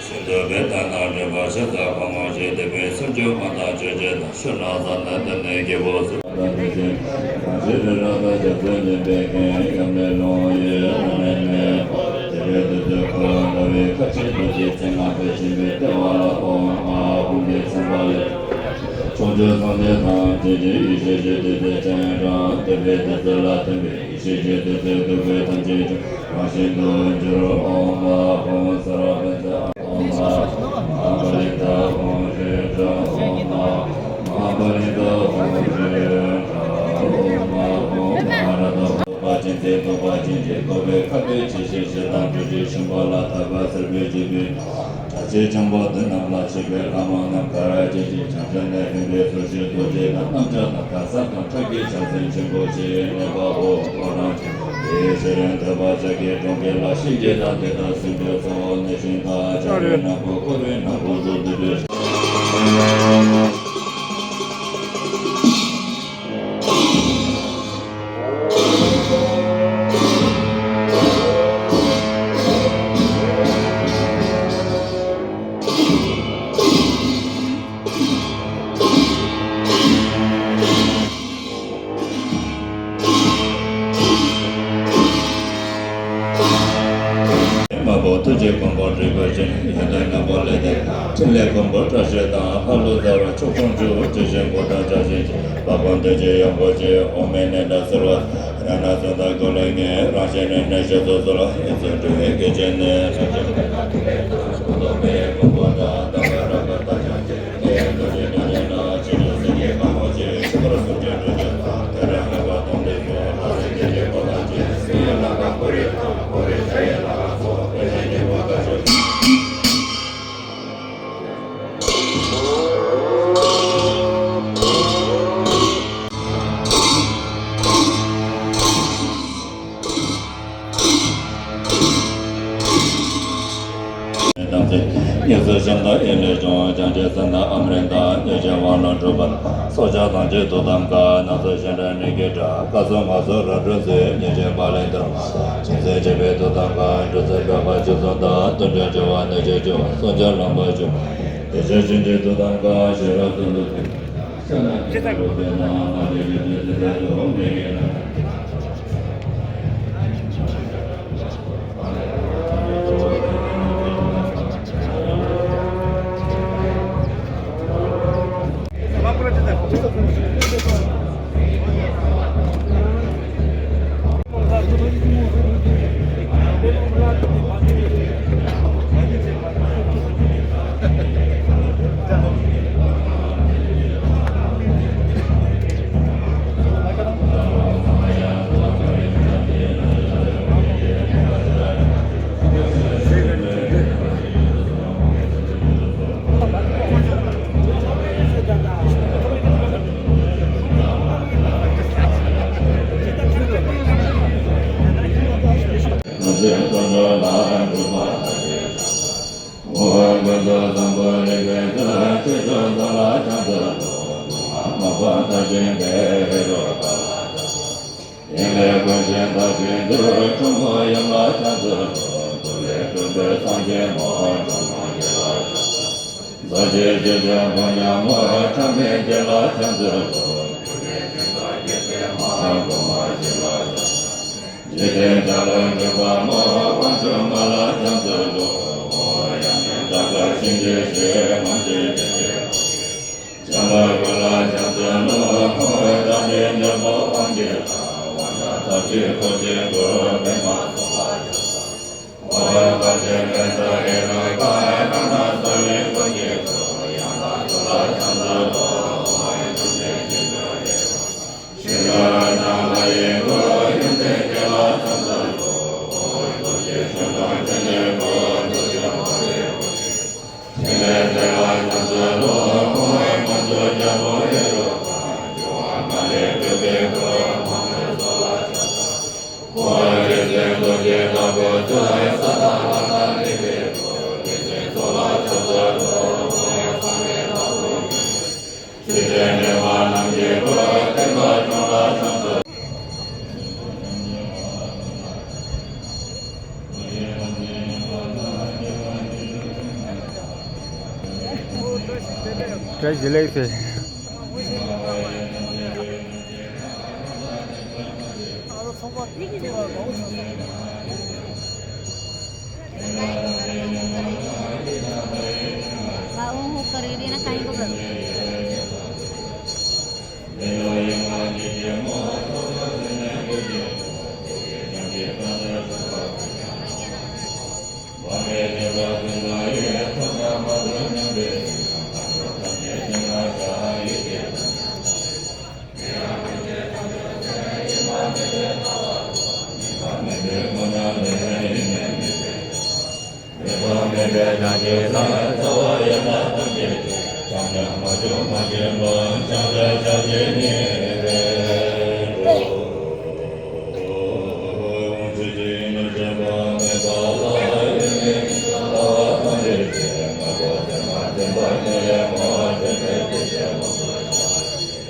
ཤིན་ཏུ་བེ་ཏ་ན་འདྲེན་པ་ཤ་ཟ་ཕོ་མོ་ཞེས་དེ་བས་སུམ་ཅུ་པ་དང་ཆོས་ཀྱི་ཆོས་ཀྱི་དང་ཤུལ་ལ་ཟ་ན་དེ་ནས་སྐྱེ་བོ་སུ། དང་ཞེས་པའི་ར་ད་ཞབས་སུ་འཛིན་པའི་རྐྱེན་ཡང་མེད་ལོང་ཡོད་ན་མེད་མེད། དེ་འདྲའི་དུས་སུ་འཁོར་བའི་ཁ་ཆེ་རྡོ་རྗེ་ཚེ་སྔ་མའི་ཞིང་པའི་ལྟེ་བ་ལ་ཨོཾ་ཨཱཿཧཱུྃ་གིས་མཚན་པ་ལས། ཕྱོགས་བཅུ་སངས་རྒྱས་ཐམས་ཅད་ཀྱི་ཡེ་ཤེས་ཀྱི་བདུད་རྩི་སྤྱན་དྲངས། བདུད་པའི་བདུད་རྩི་ལ་ཐིམ་པས་ཡེ་ཤེས་ཀྱི་བདུད་རྩི་བདུད་རྩི་ཐམས་ཅད་ཀྱང་རང་བཞིན་དུ་འགྱུར། ཨོཾ་ཨཱཿཧཱུྃ་སརྦ་ཛྙཱ། ཨོཾ་ཨཱཿཧཱུྃ་མ་ཧཱ་པ་རི་ཏ་ཧཱུྃ་ཧྲཱིཿ་ཧྲཱིཿ། ཨོཾ་ཨཱཿཧཱུྃ་མ་ཧཱ་པ་རི་ཏ་ཧཱུྃ་ཧྲཱིཿཧྲཱིཿ། ཨོཾ་ཨཱཿཧཱུྃ་མ་ཧཱ་ར་ཏ་ཧཱུྃ། བ་ཅན་ཚེ་སྟོང་པ་ཅན་གྱི་འཁོར་བའི་ཁ་དོག་ཆེ་ཞིང་ཞེ་སྡང་སྤྲོས་བྲལ་ཤིང་པོ་ལ་བཏབ་པ་སེར་པོའི་སྤྱི་བོའི་ནང་། དྲག་ཅན་འཇམ་པོ་བདུད་རྣམས་ལ་གཅིག་པའི་ལྷ་མོ་རྣམས་གར་བྱེད་ཅིང་། བྱང་ཆུབ་ནས་ཕེབས་པའི་ཟོ་ཞུན་རྡོ་རྗེ་དང་། གནམ་ལྕགས་དང་གར་ཟངས་དང་ཁྲག་གི་ཕྱག་མཚན་ཆེན་པོ་ཆེ་གནས་པའོ། ཕོ་བྲང་ཆེན་པོ་དེའི་ཕྱི་རོལ་ཐུབ་པ་ལྕགས་ཀྱི་གྲོང་ཁྱེར་ལ་གཤིན་རྗེ་དང་དེ་དག་སྲིན་པོའི་ཚོགས་གནས་ཤིང་། ལྕགས་རིའི་ནག་པོ་འཁོར་བའི་ནག་པོ་དུ་བདུད་འདུལ། མ་བུ་ཐུགས་རྗེ་མགོན་པོ་རིག་པའི་སྤྱན། ཡོན་ཏན་མགོན་པོ་ལས་ལྡན། ཕྲིན་ལས་མགོན་པོ་བཀྲ་ཤིས་དང་། ལྷ་ཀླུ་ཚེ་དབང་ཕྱོགས་སྐྱོང་མཆོག། ཇི་བཞིན་གོ་ཐང་ཕྱག་བཞིན་ཅན། དཔལ་མགོན་དོན་ཆེན་ཡོན་ཕུན་ཆེ། འོག་མིན་ནས་འདྲ་ཟེར་བ། རང་སྣང་གསུམ་དང་ཀུན་ལས་ངེས། རང་གཞན་ནི་གནོད་བྱེད་ཚོགས་སུ་ལ། ཡིད་སུན་འཁྲུལ་བའི་སྐད་ཅིག་ནས། རང་གཞན་ཀུན་ལ་ཐུག་པའི་ཐུགས་རྗེ་མགོན་པོ་དང་། དམ་པའི་རབ་ཏུ་བརྟག་ཅིང་དཔྱད། ཀྱེ་རྡོ་རྗེ་འདྲ་བྱེད་ལ། ཇི་སྙེད་སེང་གེ་དཀར་མོ་ཆེ། ཆེན་པོར་གཟུགས་ཅན་འགྲོ་ཀུན་ལ། དེ་འདྲ་མོས་པ་དང་ལྡན་ཕྱོགས། ལྷ་སྲིན་སྡེ་བརྒྱད་འཁོར་དང་བཅས། སྲིན་ཡུལ་ལ་དྭགས་པོ་རི་དང་། ཕོ་བྲང་ཞྭ་ཡི་ལ་ཁང་སོགས། དཔེ་ཆ་སྙིང་པོ་དགའ་ཕྱོགས། དམ་ཚིག་གཉིས་སུ་བཤམས་དང་ཨེ་ལས་བྱུང་། བྱང་ཆུབ་སེམས་དང་ཨ་མྲ་དང་། གནོད་བྱེད་དབང་ལུང་སྒྲུབ་པ་ལ། སྲོག་ཆགས་ཐམས་ཅད་དུག་དང་འགག་སྣ་ཚོགས་ཤིང་འབྲས་ནད་ཀྱིས་དྲག་སྐབས་སུ་མ་སོགས་རབ་བསྒྲུབས་ཚེ། ཉེས་བྱས་པགས་ལས་འདུལ་བ་དང་། ཅུང་ཟད་མཆེད་པའི་དུག་དང་འགག་འབྲུ་ཚིགས་པད་ཕ་ཆུ་གསུམ་དང་། དུད་འགྲོའི་རྒྱུ་བ་གནོད་བྱེད་རྒྱུ་བ་གསོད་བྱེད་ལྷུང་པོ་རྒྱུ་བ། དེ་ཕྱིར་གཤིན་རྗེའི་དུག་དང་འགག་ཤེས་རབ་ཏུ་ལུས་ཏེ། ཤ་ན་ཅི་ལྟར་རུ་དེ་ན་མ་དེ་ཡོད་དེ་དེ་དེ་དུ་མི་ངེས་ན། ཚུལ་དུ་འགྲོ་ལ་སྒྲུབ་པ་ལ་ཞེས་བྱ། འོ་ཀུན་ཏུ་བཟང་པོ་རིག་པའི་ཚུལ། ཆོས་སྐྱོང་ཚོགས་ལ་ཕྱག་འཚལ་ལོ། སྒོ་ལྔ་མ་བ་མཐར་ཕྱིན་པའི་ཧེ་རུ་ཀ་ལ་ཕྱག་འཚལ། དེ་ལས་ཀུན་གཞི་མཐར་ཕྱིན་ཚུལ། གྲུབ་ཐོབ་ཡུམ་ལ་ཕྱག་འཚལ་ལོ། ཐུགས་ལས་སྤྲུལ་པའི་སངས་རྒྱས་མོ། གྲུབ་ཐོབ་རྒྱལ་ལ་ཕྱག་འཚལ། རྫོགས་ཆེན་ཆོས་སྐྱོང་ཕོ་ཉ་མོ། ཕྲ་མེན་རྒྱལ་ལ་ཕྱག་འཚལ་ལོ། ཐུགས་རྗེ་ཆེན་པོ་རྒྱལ་སྲས་མ། གོང་མ་ཞི་ལ་ཕྱག་འཚལ། འཇིག་རྟེན་ཆགས་ལུགས་འཇོམས་པ་མོ། དབང་ཕྱུག་མ་ལ་ཕྱག་འཚལ་ལོ། ཡང་ནི་དག་དཀར་གཤིན་རྗེའི་གཤེད། མ་མཆིས་དགྲ་བགེགས་ལ། བྱམས་པ་ཀུན་ལ་ཕྱག་འཚལ་ལོ། བདག་ཉིད་འཇམ་པོ་དབང་གི་ལྷ། དབང་དང་ཐབས་ཀྱི་འཁོར་གྱིས་བསྐོར། པདྨ་འཛོམས་ལ་ཕྱག་འཚལ་ལོ། ཕོ་བ་དཔལ་ཆེན་དཔལ་བཟང་ཧེ་རུ་ཀ། གང་ན་གསལ་བའི་སྐུ་གཉིས་སུ། ཡང་དག་ཐུགས་ལ་ཕྱག་འཚལ་ལོ། ཡུམ་ཆེན་ཞི་ཁྲོ་ཧེ་རུ་ཀ། ཞི་ཁྲོ་རབ་འབྱམས་ལྷ་ཡི་སྐུ། ཡུམ་ཆེན་རྒྱལ་ལ་ཕྱག་འཚལ་ལོ། ཐུགས་རྗེ་ཆེ་ཞིང་ཕྲིན་ལས་རྒྱས་པ། ཐུགས་རྗེ་མ་ལུས་པ། ཕྲིན་ལས་རྒྱས་པ་ཕྱག་འཚལ་ལོ། དབང་ཕྱུག་རྒྱལ་པོ་ཧེ་རུ་ཀ། འབྱུང་བ་མ་ལུས་སྒྲུབ་པའི་སྐུ། མ་མོའི་ཚོགས་ལ་ཕྱག་འཚལ། འཁོར་བའི་རིག་འཛིན་རྡོ་རྗེ་ལྟ་བུ་ཚུལ། ས་དང་ལྷ་དང་རིག་པའི་སྐུ། རིག་འཛིན་ཚོགས་ལ་ཕྱག་འཚལ་ལོ། འཁོར་བའི་སངས་རྒྱས་ལྟ་བུ་ཡོད། ཆོས་ཀྱི་དྲེགས་པ་རྣམས་ཀྱི་སྐུ། བསྟན་པ་སྐྱོང་ལ་ཕྱག་འཚལ། བཀྲ་ཤིས་བདེ་ལེགས་ཟེར།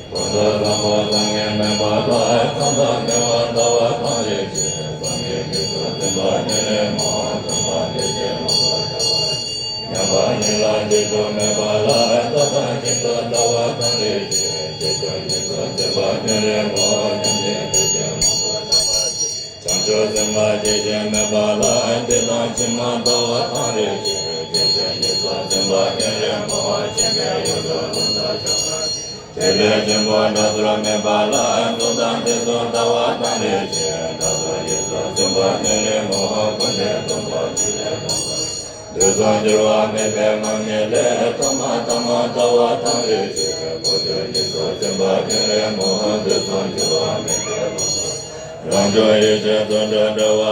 ཀུན་ཏུ་བཟང་པོ་བཟང་ངན་མེད་པ་ལ། མཚམས་དང་བར་མེད་པར་ལྟ་བ་དང་རེ་ཞིག་སངས་རྒྱས་རྒྱུ་ཚོགས་འཛིན་པ་ཉེར་ལེན་མ། སྟོན་པ་བདེ་ཆེན་ལོངས་སུ་གྱུར་པ། མཉམ་པ་ཉིད་ལ་རྗེས་འཇུག་མེད་པ་ལ། རྩ་དང་ཤིན་ཏུ་ལྟ་བ་དང་རེ་ཞིག་ཆོས་སྐྱོང་རྒྱུ་ཚོགས་འཛིན་པ་ཉེར་ལེན་མ། མཉམ་ཉིད་བདེ་ཆེན་ལོངས་སུ་གྱུར་པ། བྱང་ཆུབ་སེམས་དཔའ་རྒྱུད་ཆེན་མེད་པ་ལ། འདི་དང་ཕྱི་མ་ལྟ་བ་དང་རེ་ཞིག་ཆོས་སྐྱོང་རྒྱུ་ཚོགས་འཛིན་པ་ཉེར་ལེན་མ། ཆེན་པོའི་ཡུལ་དུ་ལོངས་སུ་གྱུར་པ། ཐེག་པའི་ཆེན་པོ་འདྲ་ཟུར་མེད་པ་ལ། གཟུགས་དང་དེ་ཚོགས་ལྟ་བ་དང་རེ་ཞིག་དག་ཚོགས་ཡིད་གསུམ་འཛིན་པ་ཉེར་ལེན་མ། ཀུན་ནས་སྟོང་པ་ཐིག་ལེ་སྟོང་པ། དུས་གསུམ་འགྱུར་བ་མེད་པའི་ངང་ཉིད་ལས། ཐོག་མ་ཐ་མ་ལྟ་བ་དང་རེ་ཞིག་འཕོ་འགྱུར་ཡིད་གསུམ་འཛིན་པ་ཉེར་ལེན་མ། དུས་གསུམ་འགྱུར་བ་མེད་པའི་ངང་ཉིད། རང་བྱུང་ཡེ་ཤེས་རྫུ་འཕྲུལ་འགྲོ་བ་ལ།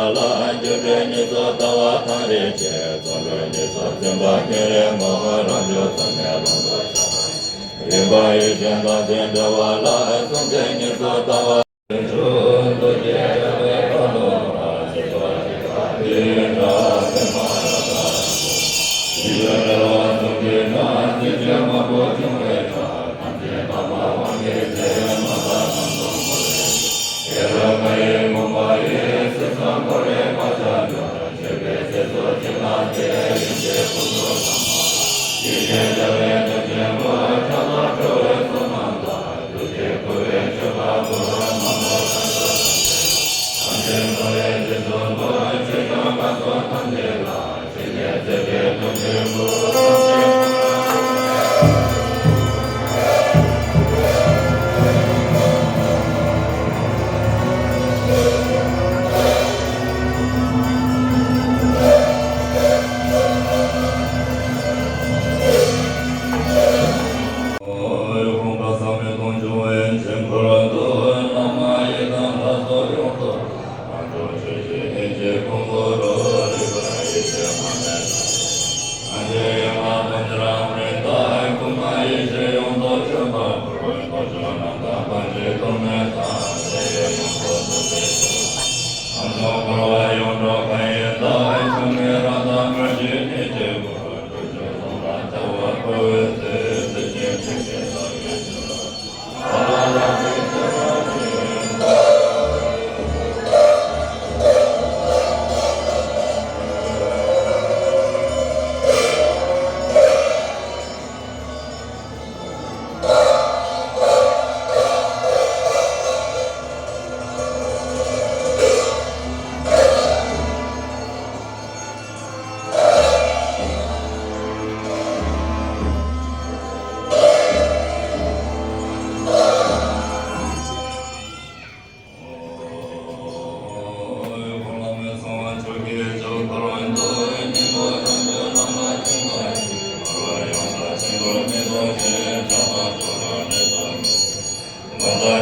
འགྱུར་འགྲོས་ཉེར་ཚོགས་ལྟ་བ་དང་རེ་ཞིག་རྫོགས་འགྲོས་ཉེར་ཚོགས་འཛིན་པ་ཉེར་ལེན་མ། རང་བྱུང་ཟག་མེད་ལོངས་སུ་གྱུར་པ། རིམ་པ་ཡེ་ཤེས་རྟག་འཛིན་འགྲོ་བ་ལ། གཟུང་འཛིན་ཉེར་ཚོགས་ལྟ་བ།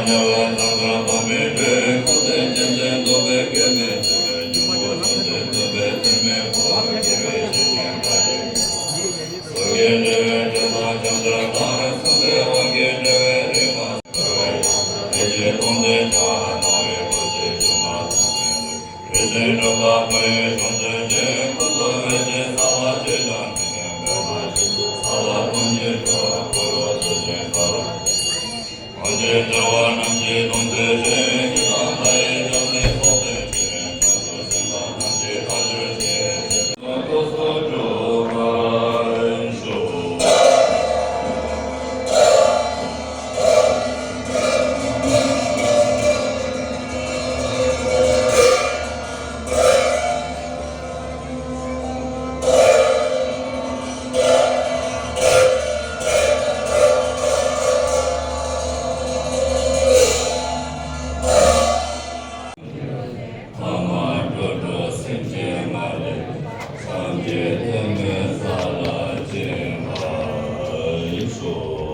ཐ་མ་སྤྲོས་བྲལ་སེམས་ཅན་མ་ལུས། སངས་རྒྱས་ཐེག་དམན་ས་ལ་སྤྱན་འདྲེན་ཤོག།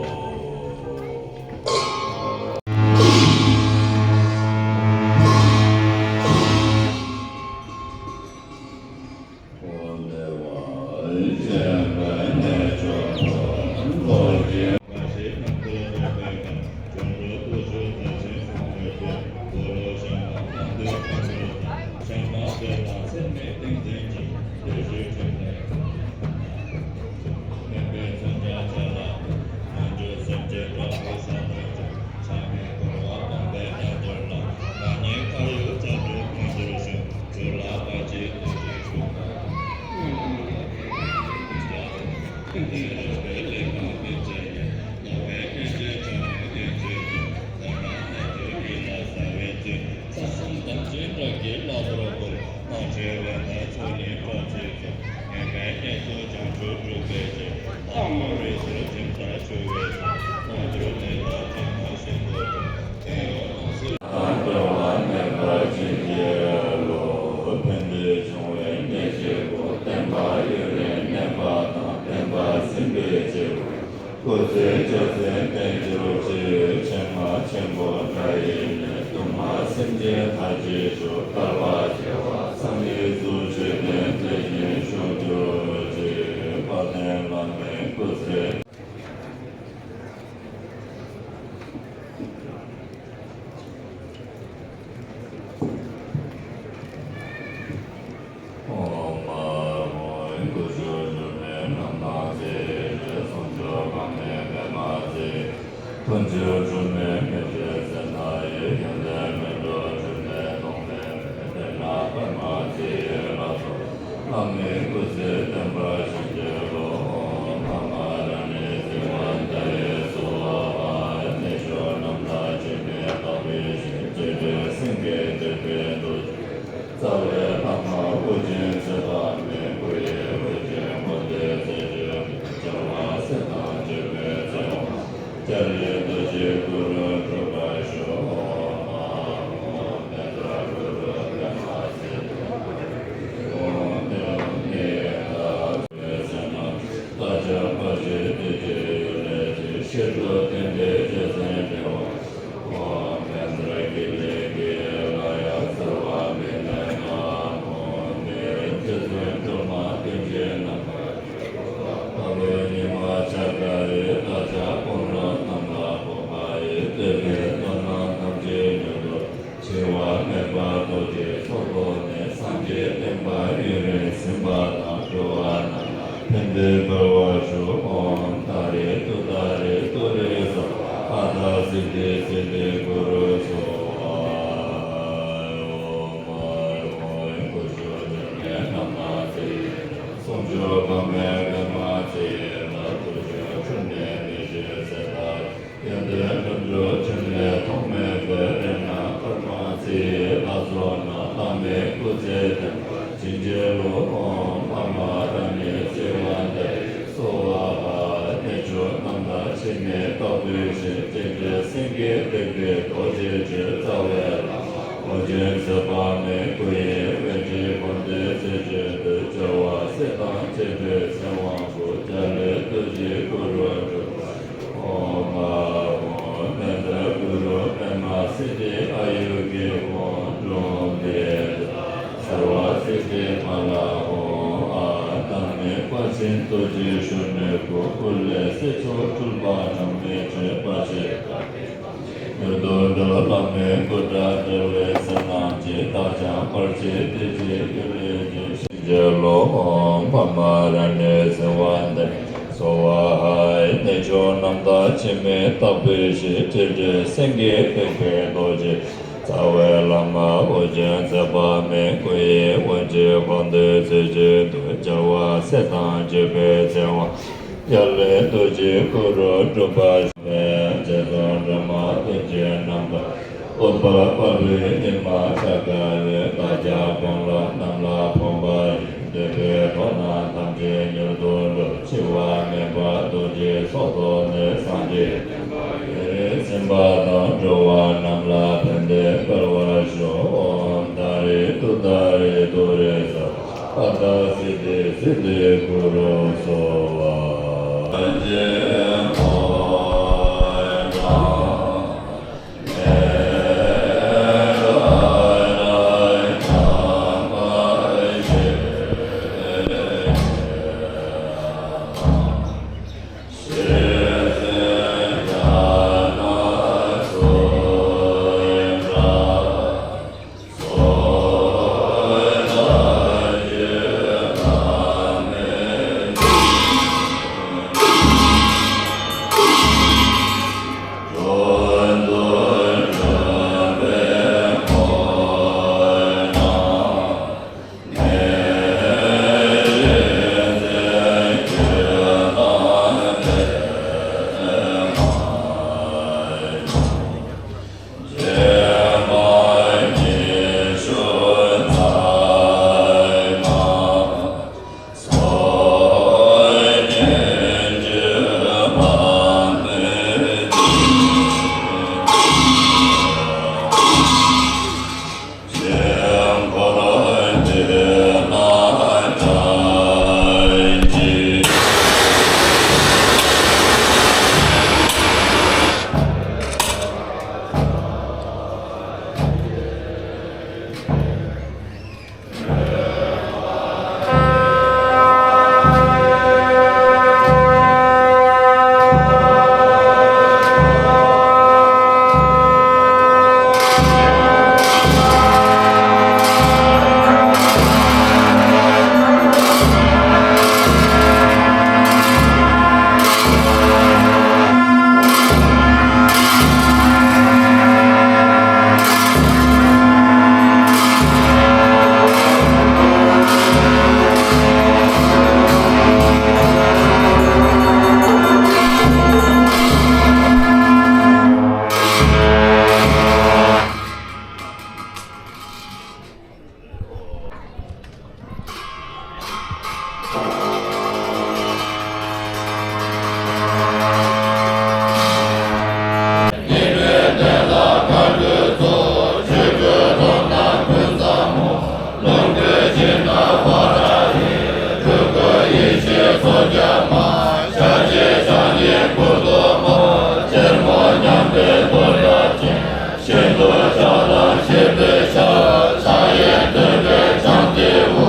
སྐུ་ཚེ་བཅུ་ཚེ་བརྟན་གྱུར་ཅིག། ཆེན་མ་ཆེན་པོ་དགྲ་ཡི་ནད། དུག་ལྔ་སེམས་ཅན་ཐམས་ཅད་ཞི། ཐར་པ་བྱེ་བ་ཚང་ཡོངས་སུ་ཆོས་ཀྱི་འཕྲིན་ལས་ཤོག་གྱུར་ཅིག། དཔལ་ལྡན་བླ་མའི་སྐུ་ཚེ། ཨོཾ་ཨཱཿཧཱུྃ། སྐུ་མཆོག་འབྱུང་གནས་རྣམ་སྣང་མཛད། སུམ་ཅུ་པདྨའི་པདྨ་མཛད། ཕུར་མཆོག་འབྱུང་གནས་མེ་ཏོག་ཙནྡྲ་ཡི། ཡོན་ཏན་མེ་ཏོག་འབྱུང་གནས་ཐོགས་མེད་པའི། དེ་ནས་པདྨ་ཚེ་ཡི་ལྷ་ཚོགས། བླ་མའི་སྐུ་ཚེ་བརྟན་པར་བྱིན་གྱིས་རློབས། ཨོཾ་འཕགས་མ་རཏྣའི་བསིལ་བ་མཐའ་ཡས་སྭཱ་ཧཱ། གནས་མཆོག་རྣམ་དག་འཆི་མེད་རྟག་ཏུ་བཞད། སྤྱན་རས་གཟིགས་དང་བཅས་པའི་རྡོ་རྗེ། རྩ་བའི་ལྷ་མོ་དབུ་ཅན་ཚེ་དཔག་མེད། སྐུ་ཡི་དབུ་ཅན་མགོན་པོའི་རྩལ་ཅན། རྒྱལ་བ་སྲས་དང་བཅས་པའི་ཚེ་དབང་། ལྕགས་རིའི་རྡོ་རྗེ་གུ་རུ་འགྲུབ་པར་ཤོག། ཨོཾ་ཨཱཿཧཱུྃ། ཨོཾ་པཉྩ་གུ་རུ་པདྨ་སིདྡྷི། ཨོཾ་ཨེ་ཝཾ་མེ་ཡ་ཐཱ། བསོད་ནམས་རྟ་ལྕགས་ཕ་ཤུལ་དེ་ཅི་ཡོད་ལས་ཀྱི། ཤེལ་དྲུག་ལྡན་པའི་རྗེ་བཙུན་འདྲ་བ། ཨོཾ་བཛྲ་ཀི་ལི་ཀི་ལ་ཡ་སརྦ་བི་གནས་ན་ཧཱུྃ་ནི། རྗེ་བཙུན་སྒྲོལ་མ་ཏིང་འཛིན་རྣམ་པར་རྒྱལ་བ། དཔའ་བོའི་ཉི་མ་འཆར་ཀ་ཡི། རྟ་ལྕག་དཔུང་རོགས་རྣམས་ལ་ཕོག་པ་ཡི། བསྟོད་པའི་དོན་རྣམས་ཐམས་ཅད་མྱུར་དུ། འཆི་བ་མེད་པ་རྡོ་རྗེའི་ཚོགས་ཐོབ་ནས། སངས་རྒྱས་བསྟན་པ་ཡུན་རིང་ཟིན་པ་དང་། འགྲོ་བ་རྣམས་ལ་ཕན་བདེ་འབར་བར་ཤོག། ཨོཾ་ཏཱ་རེ་ཏུཏྟཱ་རེ་ཏུ་རེ་སྭཱ་ཧཱ། ཨཱཿདྷ་སིདྡྷི་སིདྡྷི་གུ་རུ་སྭཱ་ཧཱ། ཨོཾ་ཨཱཿཧཱུྃ། སྐུ་མཆོག་འབྱུང་གནས་རྣམ་སྣང་མཛད། སུམ་ཅུ་པདྨའི་པདྨ་ཚེ་ཡི་ལྷ། དུས་གསུམ་འཁྲུལ་གནས་མི་བཞད་ཚེ་ཐར། ཡོན་ཏན་ཁྲོ་བཅུ་འཕྲིན་ལས་ཐོགས་མེད་པའི། དེ་ནས་པདྨ་ཚེ་ཡི་ལྷ་ཚོགས་རྣམས། བླ་མའི་སྐུ་ཚེ་བརྟན་པར་བྱིན་གྱིས་རློབས། ཨོཾ་འཕགས་མ་རཏྣའི་བསིལ་བ་མཐའ་ཡས་སྭཱ་ཧཱ། གནས་མཆོག་རྣམ་དག་འཆི་མེད་རྟག་ཏུ་བཞད། སྤྱན་རས་གཟིགས་དང་བཅས་པའི་རྡོ་རྗེ་ཆེ། རྩ་བའི་བླ་མ་ཨོ་རྒྱན་ཚེ་དཔག་མེད། སྐུ་ཡི་དབུས་འཇིགས་མགོན་པོའི་རྩལ་ཅན་དུ། རྒྱལ་བ་སྲས་དང་བཅས་པའི་ཚེ་དབང་པོ། རྒྱལ་བའི་རྡོ་རྗེ་གུ་རུ་འགྲུབ་པར་ཤོག། ཨོཾ་ཨཱཿཧཱུྃ། པཉྩ་གུ་རུ་པདྨ་ ཅེས་ཞུ་ནས་གུ་གུ་ལས་སྲིད་མཚོ་འཁྲུལ་པ་གྲངས་མེད་བརྗོད་པ་བྱེད། མྱུར་དུ་འགྲོ་ལམ་མེ་ཀུ་ཏྲ་བྲལ་བའི་སེམས་རྣམས་ཀྱིས་བདག་ཀྱང་དཀའ་སྤྱད་དེ་ཅིའི་ཡུལ་ལས་ཀྱི་ཞིང་རྒྱལ་ལོ། མ་མ་ར་ཎི་སེ་ཝ་འདི་སོ་བ་ཧའི། གནས་མཆོག་རྣམ་དག་འཆི་མེད་རྟག་པའི་གཞི། སྤྲོས་བྲལ་སེང་གེ་ཐེག་པའི་རྡོ་རྗེ། རྩ་བའི་བླ་མ་ཨོ་རྒྱན་ཟད་པ་མེད། སྐུ་ཡི་དབང་ཕྱུག་དཔལ་ལྡན་རྩེ་གཅིག་ཏུ། རྒྱལ་བ་སྲས་དང་བརྒྱུད་པའི་ཚེ་དབང་། རྒྱལ་བའི་རྡོ་རྗེའི་སྐུ་རུ་སྒྲུབ་པ་ཞུ། རྗེ་བཙུན་སྒྲོལ་མ་ཏིང་འཛིན་རྣམ་དག་ཨུཏྤལ་དཔལ་བེའི་ཉི་མ་འཆར་ཀ་ཡི། བདག་ཅག་སྤོང་ལམ་རྣམས་ལ་ཕོངས་པ་ཡི། འདོད་པའི་དོན་རྣམས་ཐམས་ཅད་མྱུར་དུ་འགྲུབ། འཆི་བ་ངན་པ་གདོན་གྱི་ཚོགས་རྫོགས་ནས། སངས་རྒྱས་བསྟན་པ་ཡུན་རིང་ཚིམ་པ་དང་། འགྲོ་བ་རྣམས་ལ་ཕན་བདེ་འཕེལ་བར་ཤོག་ཨོཾ་ཏཱ་རེ་ཏུཏྟཱ་རེ་ཏུ་རེ་ས། ཨ་ཏཱ་སིདྡྷི་སིདྡྷི་གུ་རུ་སྭཱ་ཧཱ། ཤིན་ཏུ་ཕྱག་དང་བཞེས་པའི་ཕྱག་ཕྱག་གཡས་བསྟོད་པའི་ཕྱག་མཐེ་བོ།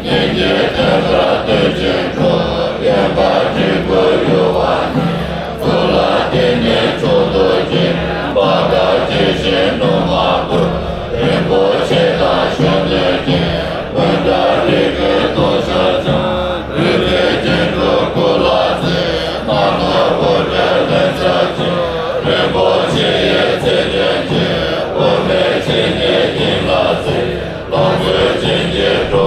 སྙིང་གི་མཐའ་བྲལ་བསྟོད་ཅིང་འཕྲོ། གཡོན་པ་སྤྲུལ་སྐུ་གཡོ་བ་ནི། གཙུག་ལག་སྟེང་ནས་མཆོག་ཏུ་གྱུར། བྷ་ག་ཇི་བཞིན་ནུ་མ་གུར། རིན་པོ་ཆེ་དང་གཞོན་ནུའི་རྒྱན། ཀུན་ད་རིགས་ཀྱི་ལྟོ་འཆར་ཅན། རིགས་ཀྱི་རྒྱན་དྲུག་སྐུ་ལ་གཟིགས། སྣང་ནོར་བུ་འདྲེན་ལན་ཆགས་ཅན། རིན་པོ་ཆེ་ཡི་ཚིག་དོན་གྱི། དབུ་མའི་ཆོས་ཉིད་དབྱིངས་ལ་གཟིགས། ལོངས་སྤྱོད་བྱིན་གྱིས་འགྲོ།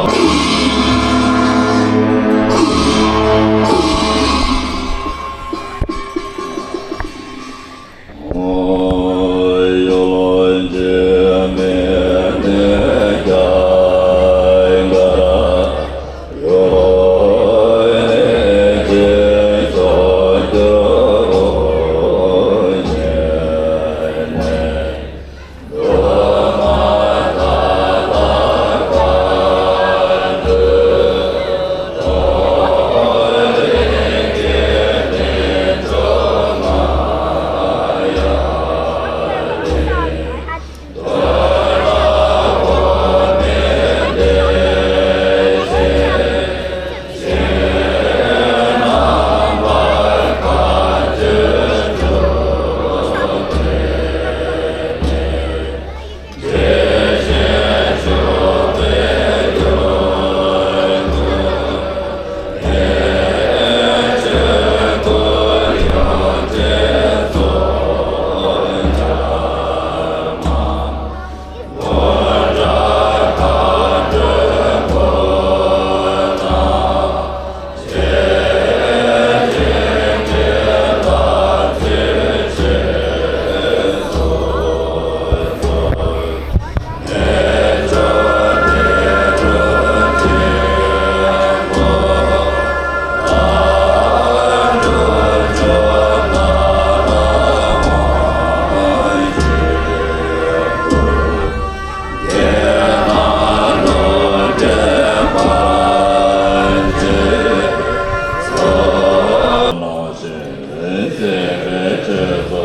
ཨ།